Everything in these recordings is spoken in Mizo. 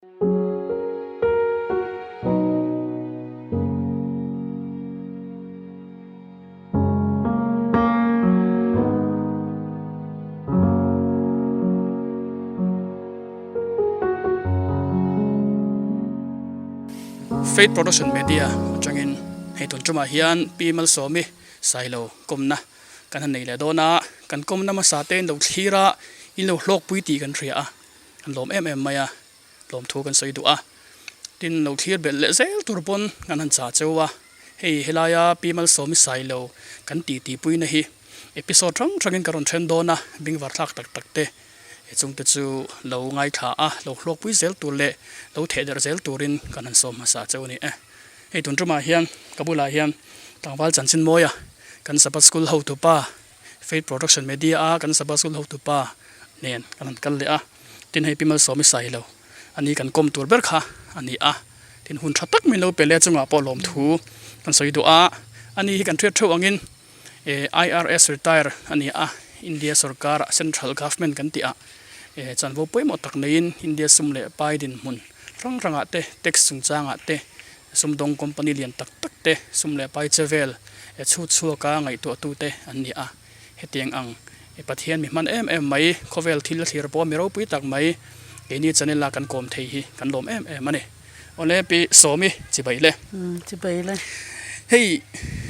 Faith Production Media atangin hei tun tumah hian Pi Malsawmi Sailo kawmna kan han nei leh dawn a, kan kawmna hmasa te in lo thlir a, in lo hlawkpui tih kan hria a, kan lawm em em mai a. Lawmthu kan sawi duh a, tin lo thlir belh leh zel tur pawn kan han chah cheu a, hei helaia Pi Malsawmi Sailo kan titi puina hi episode hrang hrangin ka rawn then dawn a, bengvar thlak tak tak te chungte chu lo ngaithla a, lo hlawkpui zel tur leh lo theh derh zel turin kan han sawm hmasa cheu a ni e. Hei tun tumah hian ka bulah hian tlangval chanchin mawia kan Sabbath School hotupa Faith Production Media a kan Sabbath School hotupa nen kan han kal leh a. Tin hei Pi Malsawmi Sailo a ni kan kawm tur ber kha a ni a, tin hun tha tak min lo pe leh chungah pawh lawmthu kan sawi duh a, a ni hi kan hriat theuh angin IRS retire a ni a, India sorkar ah Central Government kan tih ah chanvo pawimawh tak neiin India sum leh pai dinhmun hrang hrang ah te tax chungchang ah te sumdawng company lian tak tak te sum leh pai che vel chhut chhuak a ngaihtuah tu te an ni a. Hetiang ang i Pathian mi hman em em mai, khawvel thil a thlir pawh mi ropui tak mai, keini channel a kan kawm thei hi kan lawm em em a ni. Awle Pi Sawmi chibai le. Chibai le. Hei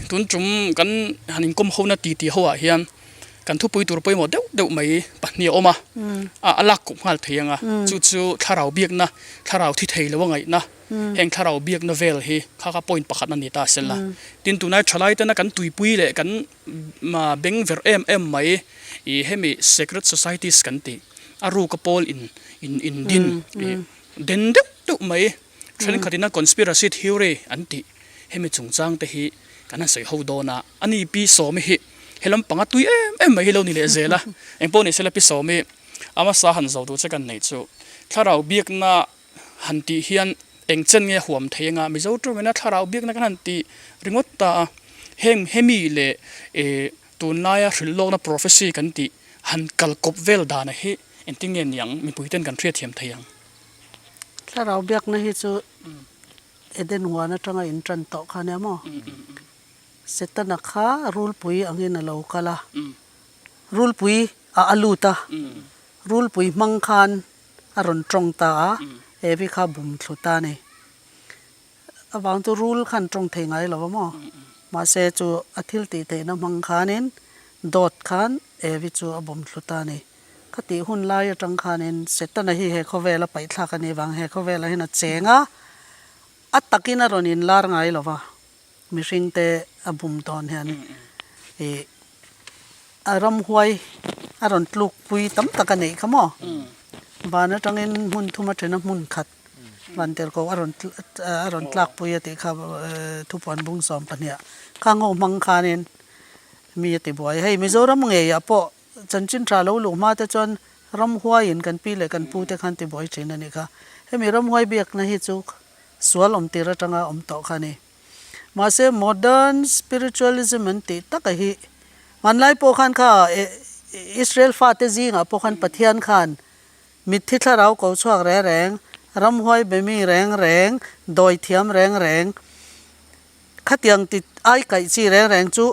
tun tum kan han inkawm ho na titi ho ah hian kan thupui tur pawimawh deuh deuh mai pahnih a awm a, a lak kup nghal thei ang a, chu chu thlarau biakna, thlarau thi thei lo a ngaihna, Heng thlarau biakna vel hi kha kha point pakhat a ni ta sela. Tin tunai thalai tena kan tuipui leh kan beng verh em em mai i hemi secret societies kan tih a ruka pawl in in in din i den deuh deuh mai thenkhatin a conspiracy theory an tih hemi chungchang te hi kan han sawi ho dawn a. Ani Pi Sawmi hi helam panga tui em em mai hi lo ni leh zel a. Engpawh ni sela Pi Sawmi a hmasa han zo duh che kan neih chu thlarau biakna Han tih hian eng chen nge huam thei anga Mizo tawngina thlarau biakna kan han ti ringawt ta a, heng hemi leh eh tunlaia hrilh lawkna prophecy kan tih han kal kawp vel dana hi engtin nge niang mipui ten kan hriatthiam thei ang. Thlarau biakna hi chu Eden huan atanga in tan tawh kha nia maw? Setana kha rulpui angin a lo kal a, rulpui a a lut a, rulpui hmang khan a rawn tawng ta a, Evi kha bum thlu ta a ni. Avang chu rul khan tawng thei ngai lo a maw? Mahse chu a thil tih theihna hmang khanin dawt khan Evi chu a bum thlu ta a ni. Kha tih hun lai atang khanin Setana hi he khawvela paihthlak a nih vang he khawvelah hian a cheng a, a takin a rawn inlar ngai lo va, mihringte a bum tawn hian ih a ramhuai a rawn tluk pui tam tak a neih kha maw van atangin hmun thum a then a hmun khat van tel ko a rawn a rawn tlak pui a tih kha thupuan bung 12 ah khang ho hmang khanin mi a ti buai hei Mizoram ngei ah pawh chanchin tha lo luh hma te chuan ramhuai in kan pi leh kan pu te khan ti buai thin a nih kha hemi ramhuai biakna hi chu sual awm tir atanga awm tawh kha a ni. Mahse modern spiritualism an tih taka hi hmanlai pawh khan kha Israel fate zingah pawh khan Pathian khan mitthi thlarau ko chhuak reng reng, ramhuai be mi reng reng, dawi thiam reng reng, khatiang ti ai kaih chi reng reng chu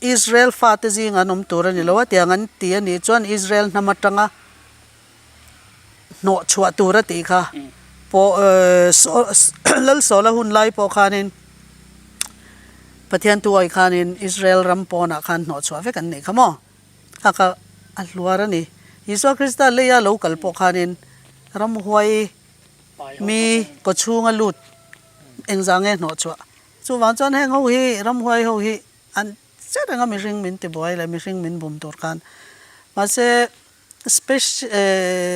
Israel fate zingah an awm tur a ni lo a, tiang an ti a nih chuan Israel hnam atanga hnawh chhuah tur a tih kha pawh Lalsawla hun lai pawh khanin Pathian tuai khanin Israel ram pawnah khan hnawh chhuah vek an nih kha maw kha kha a hluar a ni. Isua Krista leia lo kal pawh khanin ramhuai mi kawchhunga lut engzah nge hnawh chhuah chuvang chuan heng ho hi ramhuai ho hi an che reng a mihring min tibuai leh mihring min bum tur khan mahse Speci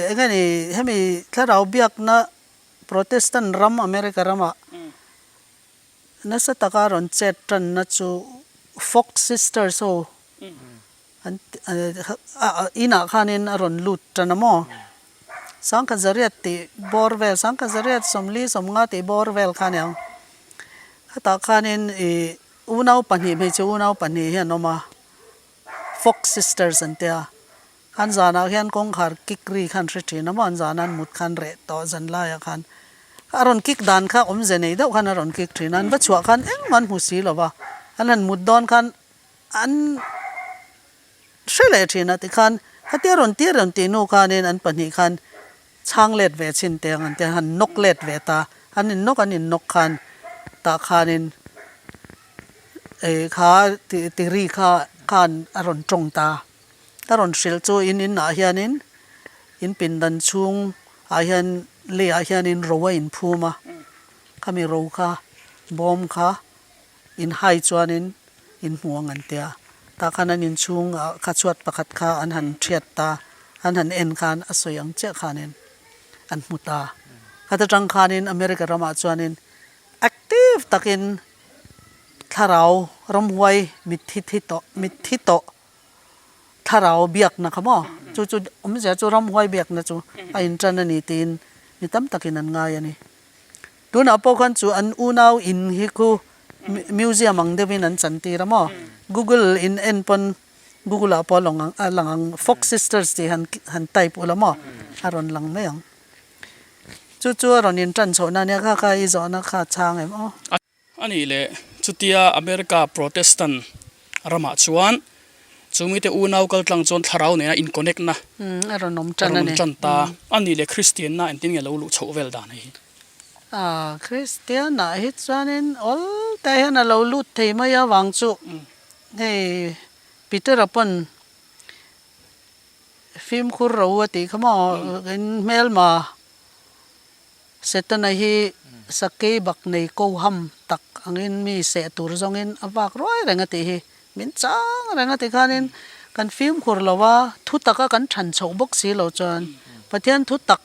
eng nge ni hemi thlarau biakna Protestant ram America ramah nasa taka rawn chet tanna chu Fox Sisters ho an inah khanin a rawn lut tan a maw? 1800 tih bawr vel 1840 tih bawr vel kha aniang khatah khanin ih unau pahnih hmeichhe unau pahnih hi an awm a. Fox Sisters an tia. An zanah hian kawngkhar kik ri khan hre thin a maw an zana an mut khan reh tawh zan laiah khan. A rawn kick dan kha awmze nei deuh khan a rawn kick thin a, an va chhuah khan engmah an hmu si lo va, an han mut dawn khan an hre leh thin a tikhan khatia rawn tir rawn tih hnu khanin an pahnih khan chhang let ve chhin teh ang an ti a, han nawk let ve ta, an in nawk an in nawk khan tah khanin eh kha tiri kha khan a rawn tawng ta. Ka rawn hrilh chu in inah hianin in pindan chhung ah hian leiah hianin ro a inphum a, khami ro kha bawm kha in hai chuanin in hmu ang an tia. Tah khan an inchhung ah kha chhuat pakhat kha an han thiat ta, an han en khan a sawi ang chiah khanin an hmu ta. Khata tang khanin America ramah chuanin active takin thlarau ramhuai mitthi thi tawh mitthi tawh thlarau biakna kha maw? Chu chu awmzia chu ramhuai biakna chu a intan a ni tiin mi tam takin an ngai a ni. Tunah pawh khan chu an unau in hi khu museum ang deuhin an chantir a maw? Google in en pawn Google ah pawh a lawng ang a lang ang Fox Sisters tih han han type ula maw a rawn lang mai ang. Chu chu a rawn intan chhohna a nia kha kha i zawhna kha a chhang em aw. A nih leh, chutia America Protestant ramah chuan chu mite unau kal tlang chuan thlarau nena in connect na a rawn awm tan a ni. Ta. A nih leh Kristianna engtin nge lo luh chhoh vel dan hei hi? A, Kristianah hi chuanin awl te hian a lo lut thei mai avang chu hei Peter-a pawn fimkhur ro a tih kha maw in hmelma Setana hi sakei bak nei ko ham tak angin mi seh tur zawngin a vak ruai reng a tih hi min chang reng a ti khanin kan fimkhur lo a, thu taka kan than chhoh bawk si lo chuan Pathian thu tak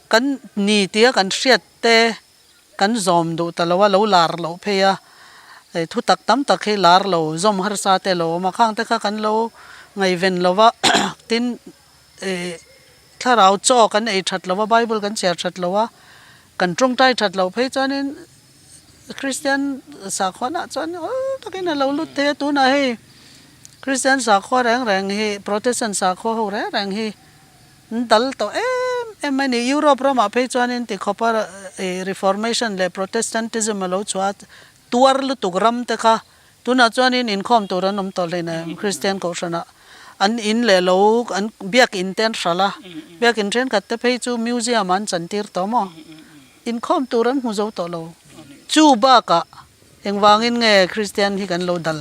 kan ni tia kan hriat te kan zawm duh ta lo a, lo lar loh phei a, thu tak tam tak hi lar lo zawm harsa te lo awm a, khang te kha kan lo ngaihven lo va tin Ih, thlarau chaw kan ei that lo a, Bible kan chhiar that lo a, kan tawngtai that loh phei chuanin Kristian sakhuanah chuan awl takin a lo lut thei a, tunah hei Kristian sakhua reng reng hi Protestant sakhua ho reng reng hi an dal tawh em em mai a ni. Europe ramah phei chuanin tikhawpa ih Reformation leh Protestantism a lo chhuah a, tuar lutuk ram te kha Tunah chuanin inkhawm tur an awm tawh hleinem, Kristian Kohhranah an in leh lo an biakin te an hralh a, biakin thenkhat te phei chu museum ah an chantir tawh maw? Inkhawm tur an hmu zo tawh lo. Chu bakah engvangin nge Kristian hi kan lo dal?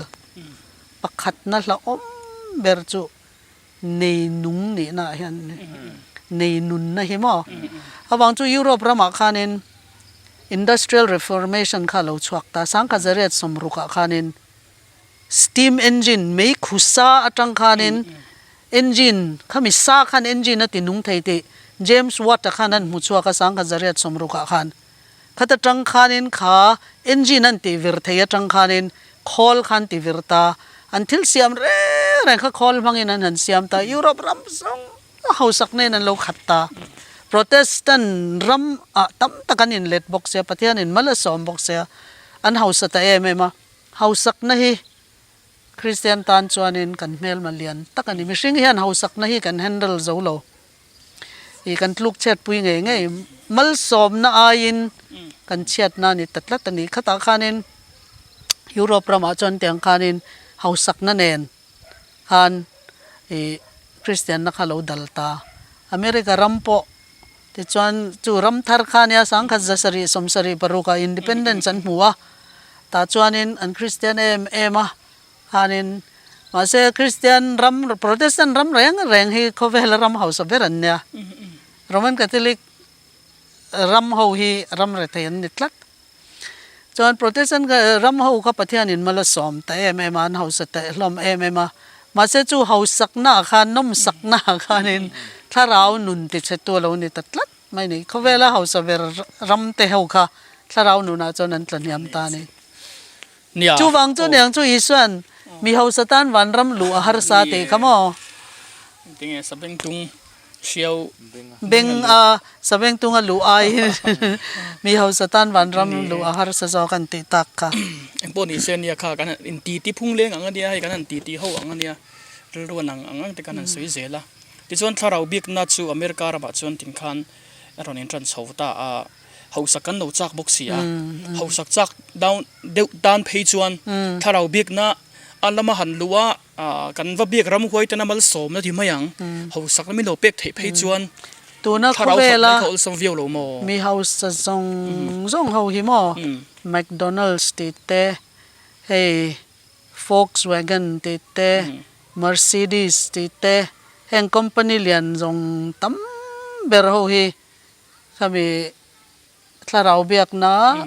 Pakhatna hlauhawm ber chu nei nung nihna ah hian nei nunna hi maw? Avang chu Europe ramah khanin Industrial Reformation kha a lo chhuak ta. Sangkhat zariat sawmrukah khanin steam engine mei khu sa atang khanin engine khami sa khan engine a ti nung thei tih James Watt-a khan an hmu chhuak a sangkhat zariat sawmrukah khan. Khata tang khanin kha engine an tih vir thei atang khanin khawl khan ti vir ta. An thil siam reng reng kha khawl hmangin an han siam ta. Europe ram zawng A hausak nen an lo khat ta. Protestant ram ah tam tak an inlet bawk sia, Pathian in mal a sawm bawk sia, an hausa ta em em a. Hausakna hi Kristian tan chuanin kan hmelma lian tak a ni. Mihring hian hausakna hi kan handle zo lo. Ih kan tluk chhiatpui ngei ngei. Malsawmna aiin kan chhiatna a ni ta tlat a ni. Khatah khanin Europe ramah chuan tiang khanin hausakna nen khan ih Kristianna kha lo dal ta. America ram pawh tichuan chu ram thar kha nia sangkhat za sarih sawm sarih paruk ah independence an hmu a, tah chuanin an Kristian em em a khanin mahse Kristian ram Protestant ram reng reng hi khawvela ram hausa ber an nia. Roman Catholic ram ho hi ram rethei an ni tlat. Chuan Protestant kha ram ho kha Pathianin mal a sawm ta em em a, an hausa ta hlawm em em a. Mahse chu hausaknaah khan, nawmsaknaah khanin thlarau nun tichhetu a lo ni ta tlat mai ni. Khawvela hausa ber ram te ho kha thlarau nunah chuan an tlahniam ta a ni. Chuvang chu niang chu Isuan mi hausa tan vanram luh a harsa tih kha maw? Tinge sabengtung Hriau beng a sabeng tunga luh ai mi hausa tan vanram luh a harsa zawk an tih tak kha. Engpawh ni se nia kha kan han in ti ti phung leng ang ania hei kan han ti ti ho ang ania rilru an ang ang ang te kan han sawi zel a. Tichuan thlarau bikna chu America ramah chuan tin khan a rawn in tan chho ta a. Hausak kan lo chak bawk si a, hausak chak down deuh tan phei chuan thlarau biakna a lama han luh a, kan va biak ram huai tena malsawmna ti mai ang, hausak na min lo pek theih phei chuan Tuna thlarau fak khawvela mai kha awlsam viau lo maw? Mi hausa zawng zawng ho hi maw McDonald's tih te hei Volkswagen tih te Mercedes tih te heng company lian zawng tam ber ho hi Khami thlarau biakna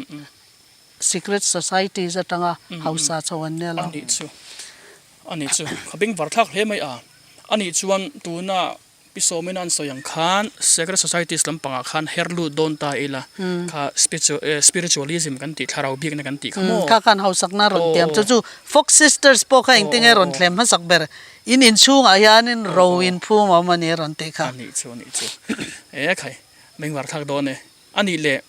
secret societies atanga hausa chho an nia lo. Anih chu, anih chu, ka beng var thlak hle mai a. Anih chuan tuna Pi Sawmina an sawi ang khan secret societies lampangah khan her lut dawn ta ila, kha spiritualism kan tih, thlarau biakna kan tih kha maw? Kha khan hausakna rawn tiam chu chu Fox Sisters pawh kha engtin nge rawn thlem hmasak ber? In inchhungah hianin ro inphum a awm a ni a rawn tih kha. Anih chu, anih chu. E khai, mengvar thlak dawn e. Anih leh,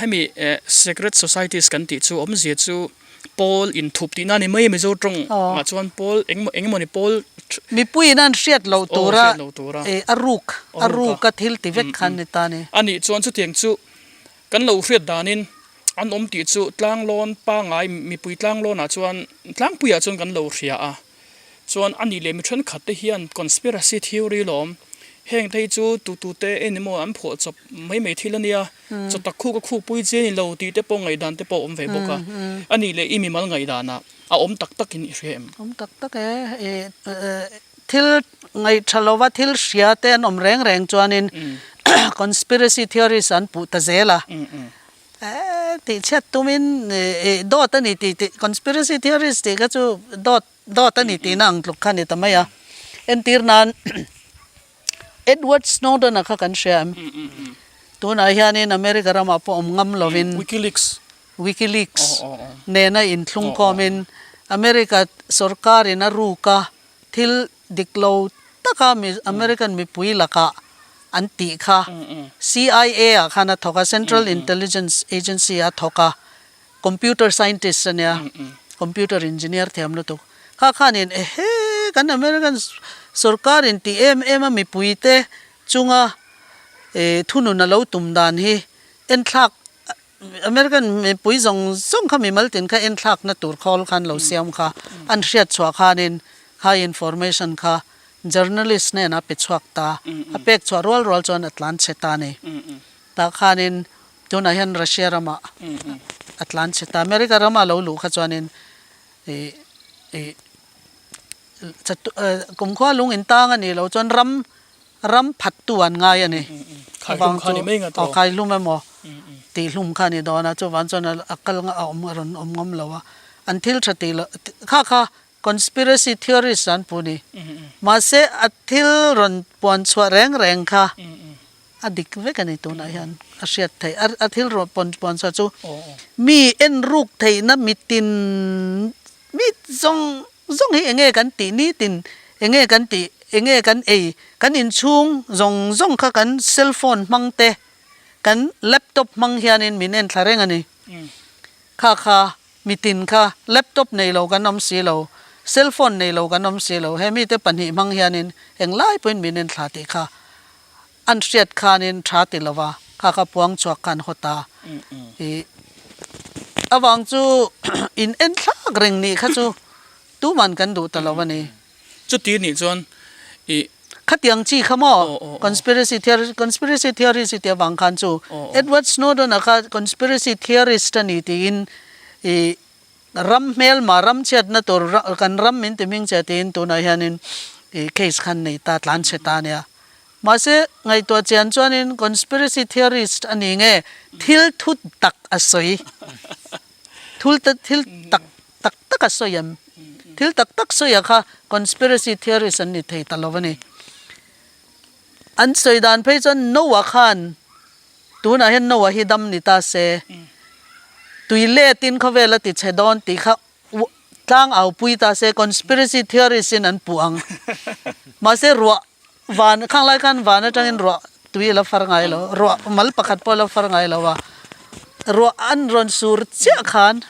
hemi secret societies kan tih chu awmzia chu pawl inthup tihna a ni mai a Mizo tawng ah chuan pawl engemaw engemaw ni pawl Mipuiin an hriat loh tura a ruk, a ruka thil ti vek kha an ni ta a ni. Anih chuan chutiang chu Kan lo hriat danin an awm tih chu tlanglawn pangai mipui tlanglawnah chuan tlangpuiah chuan kan lo hria a, chuan a nih leh mi thenkhat te hian conspiracy theory lawm heng te hi chu tu tu te en emaw an phuah chawp mai mai thil a nia, chaw tak khuk a khukpui chi a ni lo tih te pawh ngaihdan te pawh a awm ve bawk a, a nih leh i mimal ngaihdanah a awm tak takin i hria em? Awm tak tak e, thil ngaihtha lova thil hria te an awm reng reng chuanin conspiracy theories an puh ta zel a, tih chhiat tumin dawt a ni tih tih conspiracy theories tih kha chu dawt dawt a ni tihna ang tluk kha a ni ta mai a, entir nan Edward Snowden-a kha kan hria em? Tunah hianin America ramah pawh awm ngam lovin WikiLeaks WikiLeaks nena inthlungkhawmin America sorkarin a ruk a Thil dik lo taka American mipui lakah an tih kha CIA ah khan a thawk a, Central Intelligence Agency ah a thawk a, computer scientist a nia, computer engineer thiam lutuk. Kha khanin ehe kan American sorkarin tih em em a mipuite chunga thunun a lo tum dan hi enthlak American mipui zawng zawng kha mimal tin kha enthlakna tur khawl khan lo siam kha an hriat chhuah khanin kha information kha journalist hnenah pe chhuak ta, a pek chhuah rual rual chuan a tlan chhe ta a ni. Tah khanin tunah hian Russia ramah a tlan chhe ta. America rama lo luh kha chuanin ih ih kumkhua lung intang a nih loh chuan ram ram phattu an ngai a ni. Khaihlum kha ni mai nga tawh. Khaihlum emaw tihhlum kha a ni dawn a, chuvang chuan a kal a awm a rawn awm ngam lo a. An thil tha tih loh kha kha conspiracy theories an pu ni. Mahse a thil rawn puan chhuah reng reng kha a dik vek a ni tunah hian a hriat theih. A thil rawn puan chhuah chu mi en ruk theihna mitin Mi zawng zawng hi enge kan tih nitin enge kan tih enge kan ei kan inchhung zawng zawng kha kan cell phone hmang te kan laptop hmang hianin min en thla reng a ni. Kha kha mitin kha laptop nei lo kan awm si lo cell phone nei lo kan awm si lo he mite pahnih hmang hianin englai pawhin min en thla tih kha an hriat khanin tha ti lova kha kha puang chhuak khan haw ta i avang chu in en thlak reng nih kha chu tuman kan duh ta lo a ni. Chuti nih chuan i. Khatiang chi kha maw conspiracy theory conspiracy theories i tih avang khan chu Edward Snowden a kha conspiracy theorist a ni tiin i ram hmelma ram chhiatna tur kan ram min ti hming che tiin tunah hianin i case khan nei ta tlan chhe ta a nia. Mahse, ngaihtuah chian chuanin conspiracy theorist a ni nge thil thu tak a sawi? Thul thil tak tak tak a sawi em? Thil tak tak sawi a kha conspiracy theorist an ni thei ta lo a ni. An sawi dan phei chuan Noah khan tunah hian Noah hi dam ni ta se, tui letin khawvel a ti chhe dawn tih kha Tlang au pui ta se conspiracy theories in an puh ang. Mahse ruah van khang lai khan van atangin ruah tui a la far ngai lo, ruah mal pakhat pawh a la far ngai lo a. Ruah an rawn sur chiah khan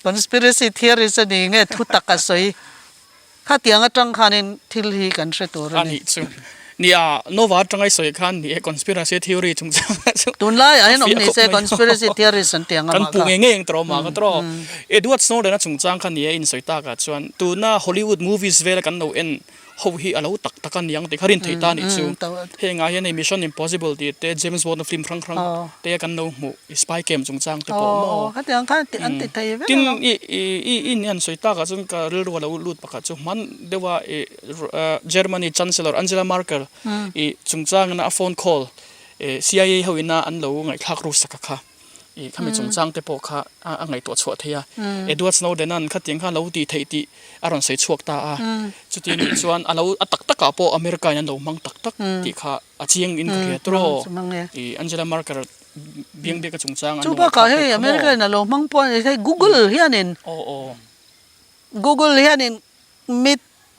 conspiracy theories a ni nge thu tak a sawi. Khatiang atang khanin thil hi kan hre tur a ni. A nih chu. Nia, Nova atanga i sawi khan ni e, conspiracy theory chungchang ah chu Tunlai ah hian awm ni se conspiracy theories an ti ang a Kan mah pu kha. ngei ngei ang tawh mah ka tawh. Edward Snowden a chungchang kha ni e in sawi tak ah chuan tuna Hollywood movies vela kan lo en ho hi a lo tak tak a niang tih kha rin theih ta a nih chu. Heng ah hian hei Mission Impossible tih te James Bond a film hrang hrang te a kan lo hmuh i spy cam chungchang te pawh maw. Khatiang khan an ti thei vek Tin i i i an sawi tak ah chuan ka rilru a lo lut pakhat chu hman deuh a i Germany Chancellor Angela Merkel i chungchangina a phone call CIA ho ina an lo ngaihthlak ru sak a kha i khami chungchang te pawh kha a ngaihtuah chhuah thei a. Edward Snowden an khatiang kha a lo tih theih tih a rawn sawi chhuak ta a. Chuti nih chuan a lo a tak takah pawh America in an lo hmang tak tak tih kha a chiang in ka hria tawh i Angela Merkel biang biak a chungchang an lo Chu bakah ngaihthlak hei theih kha maw? America in a lo hmang pawh a ni hei Google hianin Google hianin Mi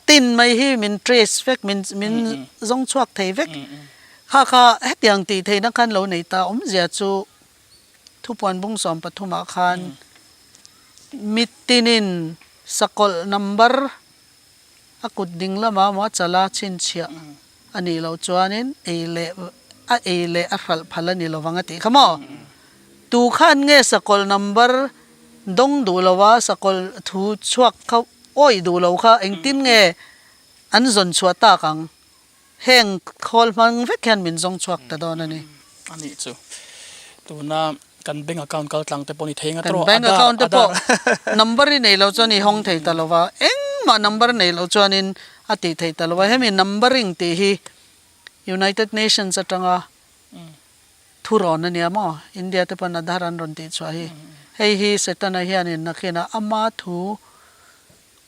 tin mai hi min trace vek, min min zawng chhuak thei vek. Kha kha hetiang tih theihna khan lo nei ta awmzia chu thupuan bung 13 ah khan mi tinin sakawlh number a kut ding lamah emaw a chala chhinchhiah a nih loh chuanin ei leh a ei leh a hralh phal a ni lovang a tih kha maw? Tu khan nge sakawlh number dawng duh lova sakawlh thu chhuak kha Awih duh lo kha engtin nge an zawn chhuah tak ang? Heng khawl hmang vek hian min zawng chhuak ta dawn a ni. A nih chu. Tuna kan bank account kal tlang te pawh ni thei nga Kan tawh bank Adar account te pawh Adar. number i nei lo chuan i hawng thei ta lo va, engmah number nei lo chuanin a tih theih ta lo va. Hemi numbering tih hi United Nations atanga Thurawn a nia maw? India te pawn Aadhaar an rawn tih chhuah hi. Hei hi Setana hianin nakinah ama thu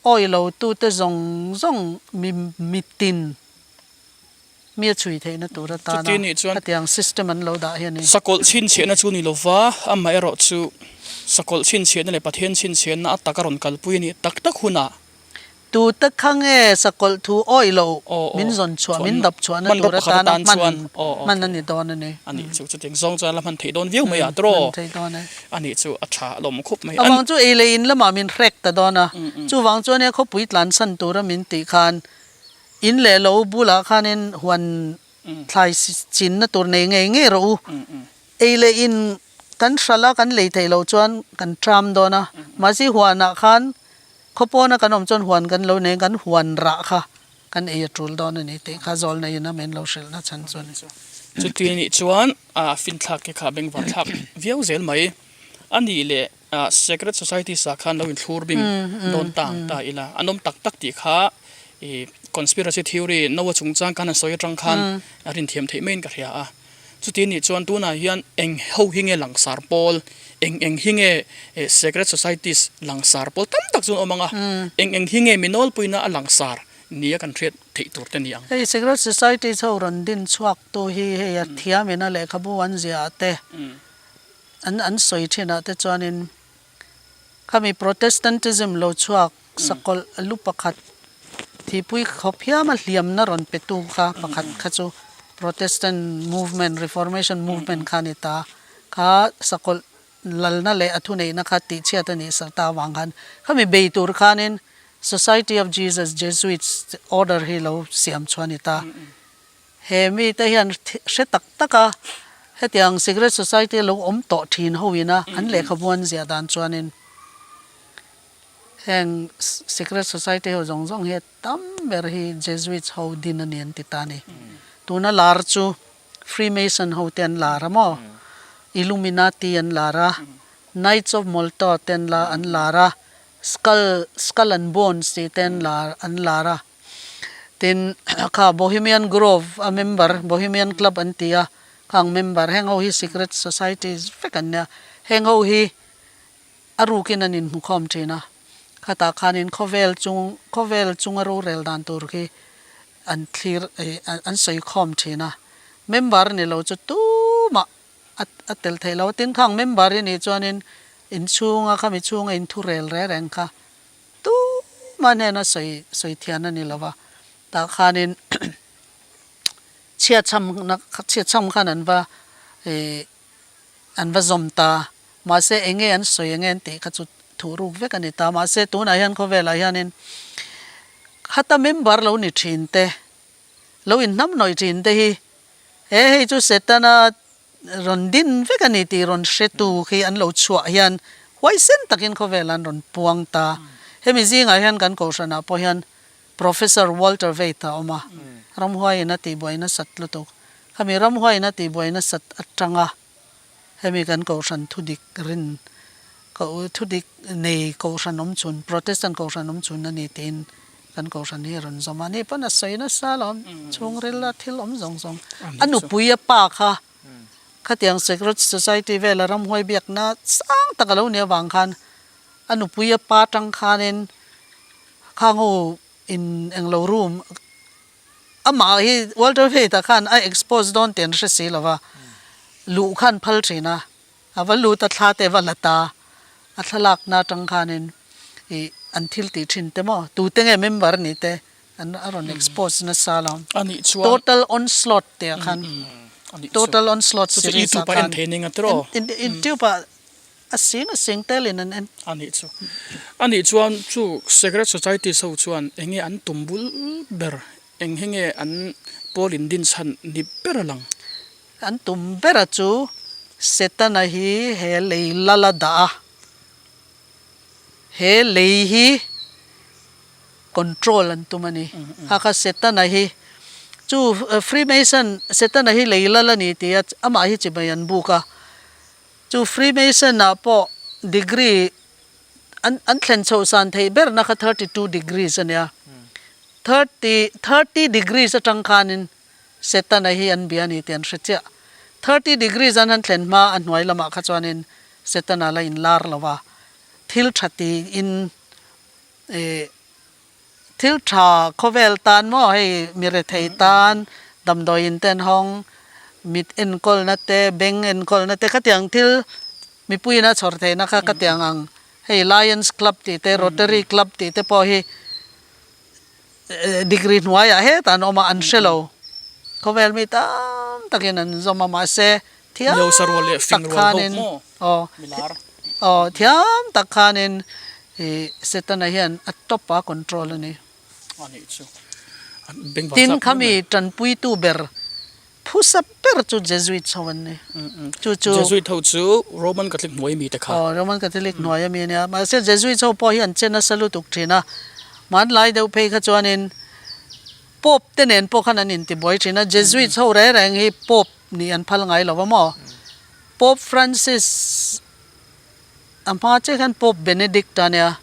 awih lo tute zawng zawng mi mitin mi a chhui theihna tur atana Chuti nih chuan hetiang system an lo dah hi a ni. Sakawlh chhinchhiahna chu ni lova, amaherawh chu Sakawlh chhinchhiahna leh Pathian chhinchhiahna a tak a rawn kalpui a nih tak tak hunah Tu te kha nge sakawlh thu awih lo min zawn chhuah, min dap chhuahna tur atana hman hman a ni dawn a ni. A nih chu chutiang zawng chuan la hman theih dawn viau mai a tawh. Hman theih dawn e. A nih chu a tha a lawm khawp mai. Avang chu ei leh in lamah min hrek ta dawn a, chuvang chuan he khawpui tlansan tura min tih khan in leh lo bulah khanin huan thlai chinna tur nei ngei ngei rawh u. Ei leh in kan hralh a, kan lei theih loh chuan kan tram dawn a, mahse huanah khan Khawpawna kan awm chuan huan kan lo nei, kan huan rah kha kan ei a tul dawn a ni tih kha zawl neiin a men lo hrilhna chhan chu a ni. Chuti nih chuan a finthlak te kha bengvar thlak viau zel mai a nih leh Secret Societies ah khan lo inthlur bing dawn ta ang ta ila, an awm tak tak tih kha i conspiracy theory Noah chungchang khan an sawi atang khan a rinthiam theih maiin ka hria a. Chuti nih chuan tunah hian eng ho hi nge langsar pawl, eng eng hi nge secret societies langsar pawl tam tak chu an awm ang a, eng eng hi nge mi nawlpuina a langsar nia kan hriat theih tur te ni ang. Hei secret societies ho rawn din chhuak tu hi hei a thiamin a lehkhabu an ziah ah te an an sawi thin ah te chuanin Khami Protestantism lo chhuak sakawlh lu pakhat thihpui khawp hiam a hliamna rawn petu kha pakhat kha chu Protestant movement, Reformation movement kha a ni ta. Kha sakawlh lalna leh a thuneihna kha tihchhiat a nih sak ta avang khan khami bei tur khanin Society of Jesus, Jesuits order hi lo siam chhuah a ni ta. He mite hian hre tak tak a, hetiang Secret Society lo awm tawh thin ho ina an lehkhabu an ziah dan chuanin heng Secret Society ho zawng zawng hi a tam ber hi Jesuits ho din a ni an ti ta a ni. Tuna lar chu Freemason ho te an lar a maw? Illuminati an lar a, Knights of Malta te an la an lar a, Skull Skull and Bones tih te an lar an lar a. Tin, kha Bohemian Grove a member, Bohemian Club an ti a, khang member, heng ho hi secret societies vek an nia. Heng ho hi a rukin an inhmukhawm thin a, khatah khanin khawvel chung, khawvel chunga rorel dan tur khi an thlir, an sawikhawm thin a. Member ni lo chu tumah a a tel theih lo. Tin, khang member hi nih chuanin inchhunga, khami chhunga inthurel reng reng kha Tumah hnena sawi sawi thian a ni lo va, tah khanin chhiatchham chhiatchham khan an va ih an va zawm ta, mahse eng nge an sawi eng nge an tih kha chu thuh ruk vek a ni ta, mahse tunah hian khawvelah hianin khata member lo ni thin te. lo inhnam nawih thin te hi he hei chu Setana rawn din vek a ni tih rawn hretu khi an lo chhuah hian huaisen takin khawvel an rawn puang ta. Hemi zingah hian kan kohhranah pawh hian Professor Walter Veith a awm a, ramhuaiin a tihbuai nasat lutuk. Khami ramhuaiin a tihbuai nasat atanga hemi kan kohhran thudik rin thudik nei kohhran awm chhun, Protestant kohhran awm chhun a ni tiin kan kohhran hi a rawn zawm a. Ani pawn a sawi nasa lo, chhungril a thil awm zawng zawng. A nupui a pa kha khatiang Secret Society vela ramhuai biakna sang tak a lo nih avang khan a nupui a pa tang khanin Khangho in englo room amah hi Walter Veith ah khan a expose dawn tih an hre si lova, luh khan phal thin a, a va lut a thla te va la ta, a thlalakna atang khanin ih an thil tih thin te maw tute nge member ni te an a rawn expose nasa lo. Anih chuan Total Onslaught tih ah khan Total Onslaught series ah khan YouTube ah A sing a sing telin an en. A nih chu. A nih chuan chu Secret Societies ho chuan eng nge an tum bul ber, eng hi nge an pawl in din chhan ni ber a lang? An tum bera chu Setana hi he lei lal a dah a, he lei hi control an tum a ni. Kha kha Setana hi chu Freemason Setana hi lei lal a ni tih a amah hi chibai an buk a. Chu Freemason ah pawh degree an an thlen chhoh san theih berna kha 32 degrees a nia. 30 30 degrees atang khanin Setana hi an bia a ni tih an hre chiah. 30 degrees an han thlen hma a hnuai lamah kha chuanin Setana la inlar lo va, thil tha tiin ih Thil tha khawvel tan maw hei mi rethei tan damdawi in ten hawng mit enkawlna te beng enkawlna te khatiang thil mipuiin a chhawr theihna kha khatiang ang hei Lions Club tih te Rotary Club tih te pawh hi degree hnuaiah hetah an awm a an hre lo khawvel mi tam takin an zawm a mahse thiam tak khanin aw aw thiam tak khanin Ih Setana hian a top a control a ni. Tin khami tanpuitu ber phusa ber chu Jesuits ho an ni. Chu chu. Jesuit ho chu Roman Catholic hnuai mi te kha. Aw Roman Catholic hnuai ami a nia. Mahse Jesuits ho pawh hi an che nasa lutuk thin a. Hmanlai deuh phei kha chuanin Pope te nen pawh khan an intibuai thin a. Jesuits ho reng reng hi Pope nih an phal ngai lo va maw? Pope Francis. A hma che khan Pope Benedict a nia.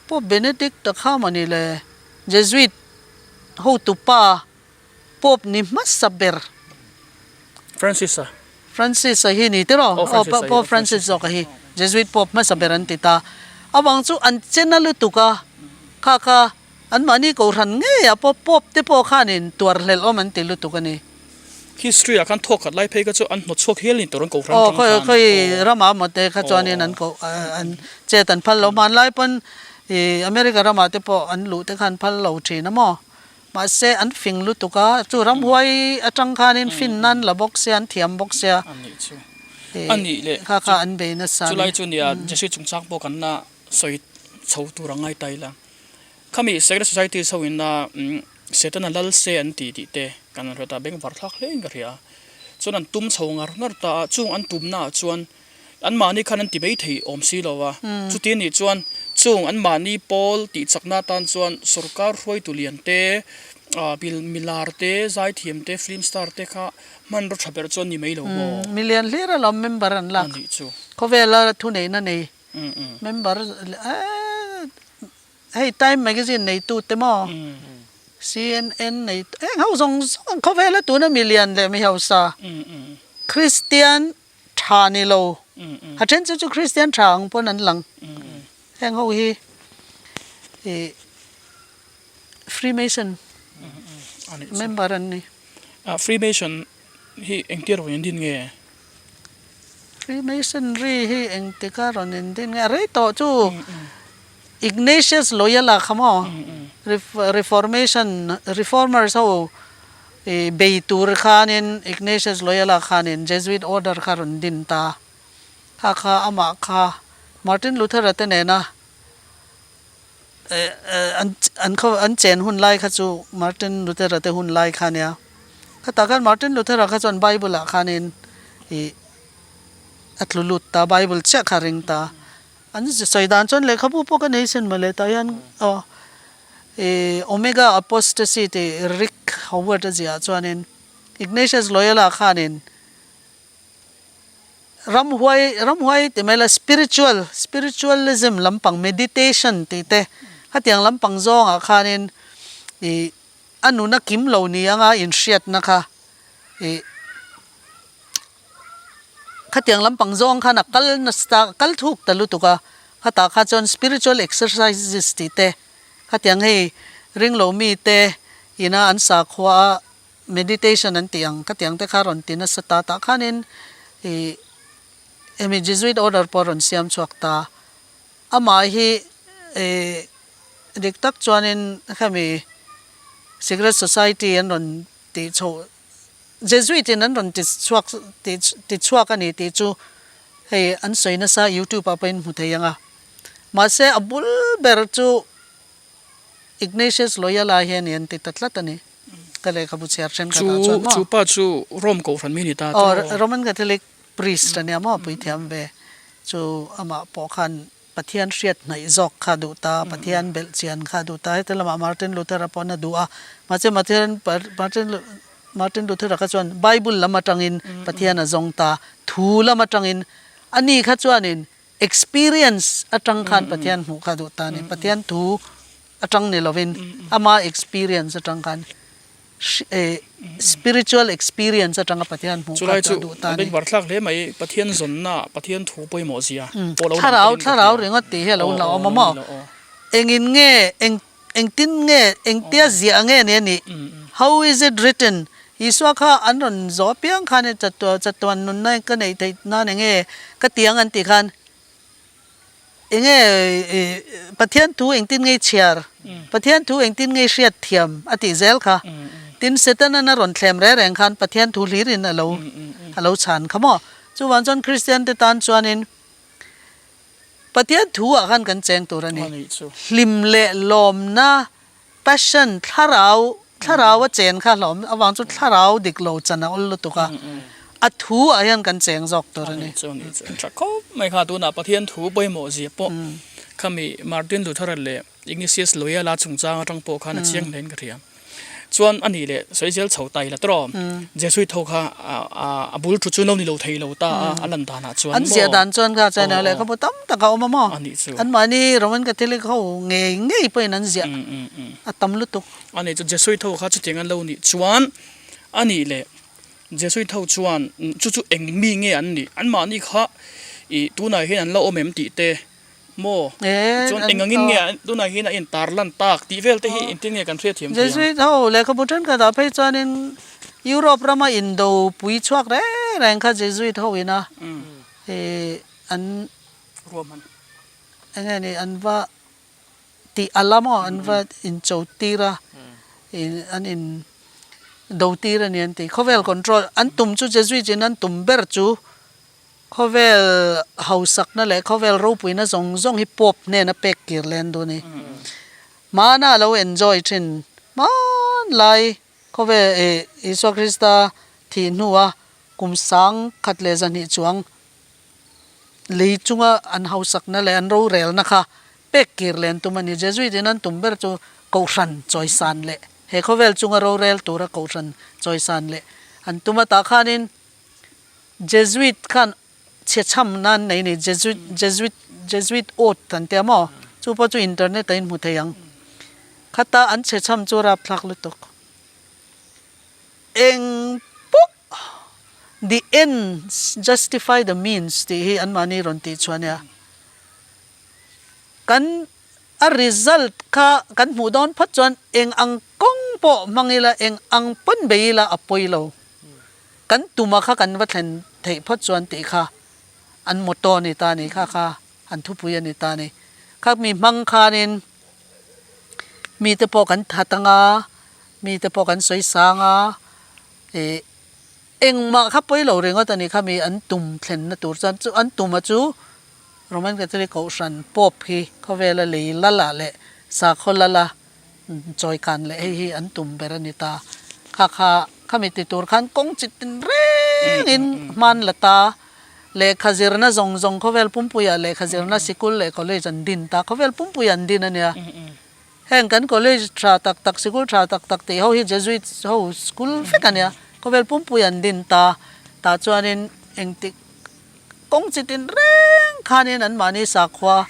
Pope Benedict a kha maw ni le? Jesuit hotupa Pope ni hmasa ber. Francis a. Francis a hi ni tiraw? Aw Francis a hi. Pope Francis zawk a hi. Jesuit Pope hmasa ber an ti ta. Avang chu an che na lutuk a, kha kha Anmahni kohhran ngeiah pawh Pope te pawh khanin tuar hlelh awm an ti lutuk a ni. History ah khan thawk khat lai phei kha chu an hnawt chhuak hial ni tur an kohhran tang khan. Aw khawi ramah maw te kha chuanin an koh an chet an phal lo. Hmanlai pawn i America ramah te pawh an luh te khan phal lo thin a maw. Mahse an fing lutuk a, chu ramhuai atang khanin fin nan la bawk sia an thiam bawk sia. Anih chu. Anih leh. Kha kha an bei nasa a ni. Chulai chu nia Jesuit chungchang pawh kan la sawi chho tur a ngai ta ila. Khami Secret Societies ho ina Setana lal se an ti tih te kan han hre ta, beng var thlak hle in ka hria a. Chuan an tum chho ngar ngar ta a, chung an tumna ah chuan anmahni khan an ti mai thei awm si lo a. Chuti anih chuan chung anmahni pawl tih chakna atan chuan sorkar hruaitu lian te, milar te, zaithiam te, film star te kha hmanraw tha ber chu an ni mai lo maw? Milian hlir alawm member an lak. Anih chu. Khawvela thuneihna nei Member hei Time magazine neitu te maw CNN nei eng ho zawng zawng khawvela tuna milian leh mi hausa Christian tha ni lo a then chu chu Christian tha ang pawn an lang heng ho hi ih Freemason member an ni. Freemason hi engtia rawn indin nge? Freemasonry hi engtika rawn indin nge? A rei tawh chu Ignatius Loyola kha maw Reformation Reformers ho ih bei tur khanin Ignatius Loyola khanin Jesuit order kha rawn din ta. Kha kha amah kha Martin Luther-a te nena. an an khaw an chen hun lai kha chu Martin Luther-a te hun lai kha nia. Khatah khan Martin Luther-a kha chuan Bible-ah khanin ih a tlu lut ta, Bible chiah kha a ring ta. An sawi dan chuan lehkhabu pawh ka nei sin mawle tah hian aw ih Omega Apostasy tih Rick Howard a ziah chuanin Ignatius Loyola khanin Ramhuai ramhuai ti mai la spiritual spiritualism lampang meditation tih te khatiang lampang zawngah khanin ih a nuna kim lo ni anga inhriatna kha ih khatiang lampang zawng khan a kal nasa a kal thuk ta lutuk a khatah kha chuan spiritual exercises tih te khatiang hei ringlo mite ina an sakhua a Meditation an tih ang ka tih ang te kha rawn ti nasa ta tah khanin ih hemi Jesuit order pawh a rawn siam chhuak ta. Amah hi ih dik tak chuanin hemi Secret Society an rawn tih chhoh Jesuit in an rawn ti chhuak ti ti chhuak a ni tih chu hei an sawi nasa YouTube ah pawhin hmu thei ang a. Mahse a bul ber chu Ignatius Loyola hi a ni an ti ta tlat a ni. Ka lehkhabu chhiar thenkhat ah chuan maw? Chu pa chu Rome kohhran mi a ni ta tawh. Aw, Roman Catholic priest a nia maw, puithiam ve. Chu amah pawh khan Pathian hriat hnaih zawk kha duh ta, Pathian belh chian kha duh ta. Heti lamah Martin Luther-a pawhin a duh a, mahse Martin Martin Luther-a kha chuan Bible lam atangin Pathian a zawng ta, thu lam atangin. Ani kha chuanin Experience atang khan Pathian hmuh kha duh ta a ni. Pathian thu atang ni lovin ama experience atang khan spiritual experience atanga Pathian hmuh kha chu a duh ta a ni. Chulai chu a bengvar thlak hle mai, Pathian zawnna, Pathian thu pawimawh zia pawh lo lang Thlarau, thlarau ringawt tih hi a lo hlauhawm a maw? Engin nge, eng, engtin nge, engtia ziah nge ni a nih? How is it written? Isua kha an rawn zawh apiang khan e chatuan nunna ka neih theih nan enge ka ti ang an tih khan enge Pathian thu engtin ngei chhiar, Pathian thu engtin ngei hriat thiam a tih zel kha. Tin, Setanan a rawn thlem reng reng khan Pathian thu hlirin a lo a lo chhan kha maw. Chuvang chuan Kristian te tan chuanin Pathian thu ah khan kan cheng tur a ni. Hlim leh lawmna Passion, thlarau, thlarau a chen kha hlawm avang chu thlarau dik lo chan a awl lutuk a, a thu ah hian kan cheng zawk tur a ni. Chu ni chu tha khawp mai kha tunah Pathian thu pawimawh zia pawh khami Martin Luther-a leh Ignatius Loyola chungchang atang pawh khan a chiang hle in ka hria. Chuan a nih leh sawizel chho ta ila tawh Jesuit ho kha a bul thu chu no ni lo thei lo ta a, a lan danah chuan maw? An ziah dan chuan kha chuan lehkhabu tam tak a awm a maw? An mahni Roman Catholic ho ngei ngei pawhin an ziah a tam lutuk. A nih chu Jesuit ho kha chutiang an lo nih chuan a nih leh Jesuit ho chuan chu chu eng mi nge an nih? An mahni kha ih tunah hian an la awm em tih te Maw? Chuan eng angin nge tunah hian a intar lan tak tih vel te hi engtin nge kan hriatthiam thei ang? Jesuit ho lehkhabu thenkhat ah phei chuanin Europe rama indo pui chhuak reng reng kha Jesuit ho ina ih an Ruahman. Eng nge ni an va tih a la maw an va incho tir a ih an in do tir a ni an ti. Khawvel control an tum chu Jesuit in an tum ber chu Khawvel hausakna leh khawvel ropuina zawng zawng hi Pope hnena pek kir len duh a ni. Hmana a lo enjoy thin hmanlai khawvel ih Isua Krista thih hnua kum sang khat leh zahnih chuang lei chunga an hausakna leh an rorelna kha pek kir len tum a ni. Jesuit in an tum ber chu Kohhran chawisan leh he khawvel chunga rorel tura Kohhran chawisan leh an tum a tah khanin Jesuit khan chhechham nan nei ni Jesuit Jesuit Jesuit oath an tia maw chu pawh chu internet ah in hmu thei ang khata an chhechham chu rapthlak lutuk eng pawh the ends justify the means tih hi anmahni rawn tih chhuah ania kan A result kha kan hmuh dawn phawt chuan eng ang kawng pawh hmang ila, eng ang pawn bei ila a pawi lo. Kan tuma kha kan va thlen theih phawt chuan tih kha an motto a ni ta a ni, kha kha an thupui a ni ta a ni. Kha mi hmang khanin mite pawh kan that ang a, mite pawh kan sawi sang a, ih engmah kha pawi lo ringawt a ni kha mi an tum thlenna tur chuan chu an tuma chu Roman Catholic Kohhran Pope hi khawvela lei lal ah leh Sakhaw lala chawi kan leh hei hi an tum ber a ni ta. Kha kha khami ti tur khan kawng chi tin rengin hman la ta. Lehkha zirna zawng zawng khawvel pumpuiah lehkha zirna sikul leh college an din ta. Khawvel pumpuiah an din a nia. Heng kan college tha tak tak, sikul tha tak tak tih ho hi Jesuit ho school vek a nia. Khawvel pumpui an din ta. Tah chuanin engtik kawng chi tin reng khanin anmahni sakhua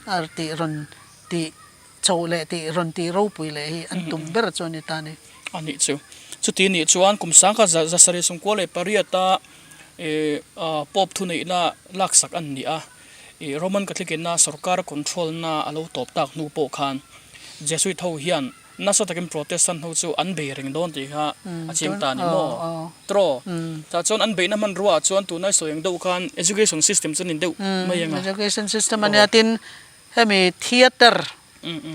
a tih rawn tih chhoh leh tih rawn tih ropui leh hi an tum ber chu a ni ta a ni. A nih chu. Chuti nih chuan kum sangkhat zasarih 98a Pope thuneihna laksak an ni a. I Roman Catholic ina sorkar control na a lo tawp tak hnu pawh khan Jesuit ho hian nasa takin Protestant ho chu an bei reng dawn tih kha a chiang ta a ni maw? Tro. Tah chuan an beihna hmanrua ah chuan tunai sawi ang deuh khan education system chu a ni deuh mai ang a. Education system a nia tin hemi theatre,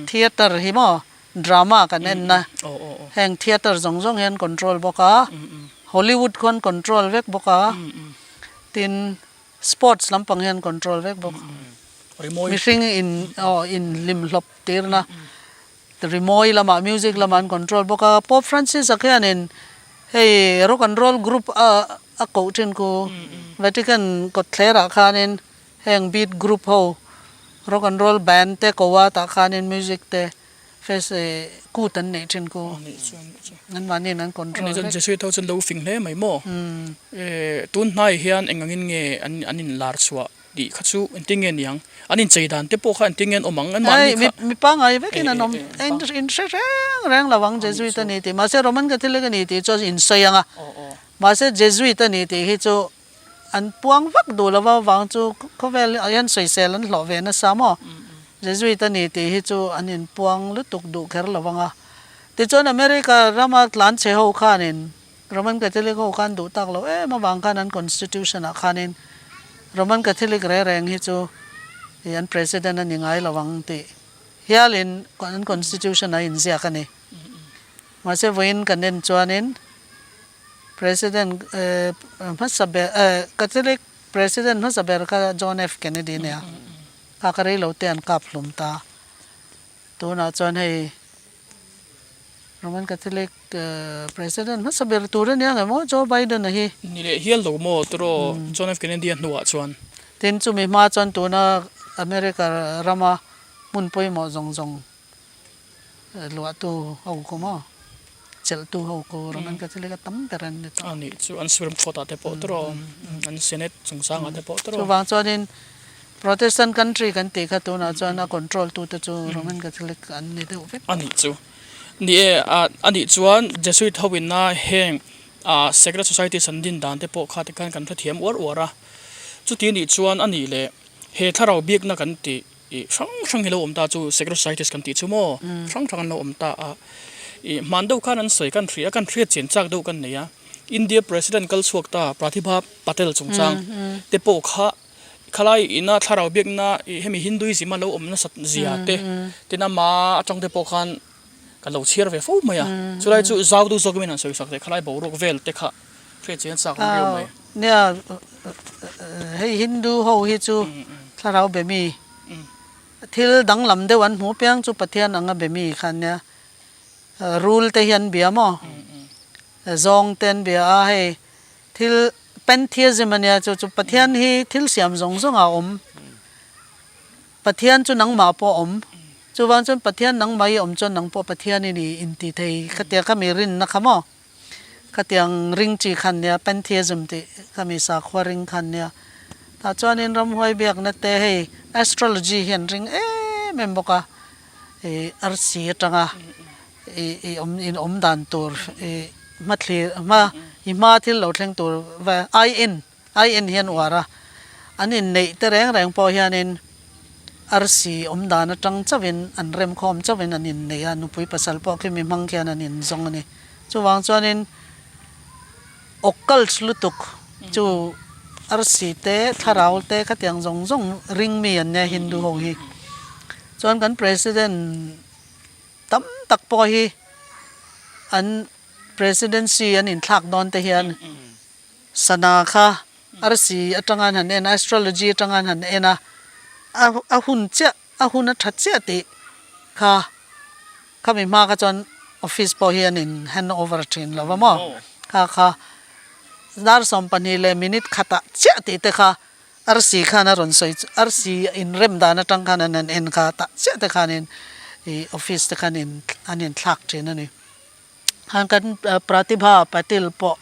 theatre hi maw drama kan en na heng theatre zawng zawng hian control bawk a, Hollywood khuan control vek bawk a, tin Sports lampang hian control vek bawk. Mihring in aw in hlim hlawp tirna rimawi lamah music lamah an control bawk a. Pope Francis-a khianin hei rock and roll group a a koh thin ku Vatican kawtthlerah khanin heng beat group ho rock and roll band te ko a tah khanin music te Face kut an neih thin ku an mahni in an control vek. Jesuit ho chu an lo fing hle mai maw? Tun hnai hian eng angin nge an in lar chhuah tih kha chu engtin nge niang? An in chei dan te pawh kha engtin nge an awm ang? An mahni kha. Mi pangngai vekin an awm. In hre reng reng lo ang Jesuit a ni tih. Mahse Roman Catholic a ni tih chu in sawi ang a. Mahse Jesuit a ni tih hi chu An puang vak duh lo avang chu khawvel ah hian sawisel an hlawh ve nasa maw? Jesuit a ni tih hi chu an inpuang lutuk duh kher lo vang a. Tichuan America rama tlan chhe ho khanin Roman Catholic ho khan duh tak lo em avang khan an constitution ah khanin Roman Catholic re reng hi chu ih an president a ni ngai lo ang tih hialin an constitution ah a inziak a ni. Mahse vawiin kan en chuanin President hmasa ber Catholic President hmasa ber kha John F Kennedy a nia, kha ka reilo te an kap hlum ta. Tunah chuan hei Roman Catholic President hmasa ber tur a nia ngemaw Joe Biden a hi. Ni leh hial lo maw turaw John F Kennedy a hnuah chuan. Tin chumi hma chuan tuna America rama hmun pawimawh zawng zawng Luahtu ho ko maw? Chelhtu ho ko Roman Catholic a tam ber an ni tawh. A nih chu an Supreme Court ah te pawh tawh rawh, an Senate chungchang ah te pawh tawh rawh. Chuvang chuanin Protestant country kan tih kha tunah chuan a control tu te chu Roman Catholic an ni deuh vek. A nih chu. Ni e, a nih chuan Jesuit ho ina heng secret societies an din dan te pawh kha tikhan kan hrethiam uar uar a. Chuti nih chuan a nih leh he thlarau biakna kan tih Ih hrang hrang hi lo awm ta chu secret societies kan tih chu maw hrang hrang an lo awm ta a ih hman deuh khan an sawi kan hria kan hriat chian chak deuh kan nei a India president kal chhuak ta Pratibha Patel chungchang te pawh kha khalai ina thlarau biakna ih hemi Hinduism a lo awm nasat zia te tin ama atang te pawh khan ka lo chhiar ve fo mai a chulai chu zau deuh zawk in an sawi sak leh khalai boruak vel te kha hriat chian chak awm riau mai. Nia hei Hindu ho hi chu thlarau be mi thil danglam deuh an hmuh piang chu Pathian anga be mi kha ania rul te hi an bia maw zawng te an bia a hei thil pantheism ania chu chu Pathian hi thil siam zawng zawng ah a awm. Pathian chu nangmah pawh a awm. Chuvang chuan Pathian nangmah i awm chuan nang pawh Pathian i ni inti thei khatiang kha mi rinna kha maw? Khatiang ring chi khan nia Pantheism tih kha mi sakhua ring khan nia. Tah chuanin ramhuai biakna te hei astrology hi an ring em em bawk a, ih arsi atanga ih i awm in awm dan tur ih hmathlir hma i hma thil lo thleng tur va ai-in Ai en hian uar a, an inneih te reng reng pawh hianin arsi awm dan atang chauhin an remkhawm chauhin an innei a, nupui pasal pawh khi mi hmang khian an inzawng a ni. Chuvang chuanin occult lutuk chu arsi te, thlarau te khatiang zawng zawng ring mi an nia Hindu ho hi. Chuan kan President tam tak pawh hi an Presidency an inthlak dawn te hian Sana kha arsi atanga an han en a, astrology atanga an han en a, a hun chiah, a hun a tha chiah tih Kha khami hma kha chuan office pawh hi an in hand over thin lo va maw? Kha kha dar 12 leh minute khatah chiah tih te kha arsi khan a rawn sawi arsi inrem dan atang khan an han en kha tah chiah te khanin ih office te khan in an inthlak thin a ni. Khan kan Pratibha Patil pawh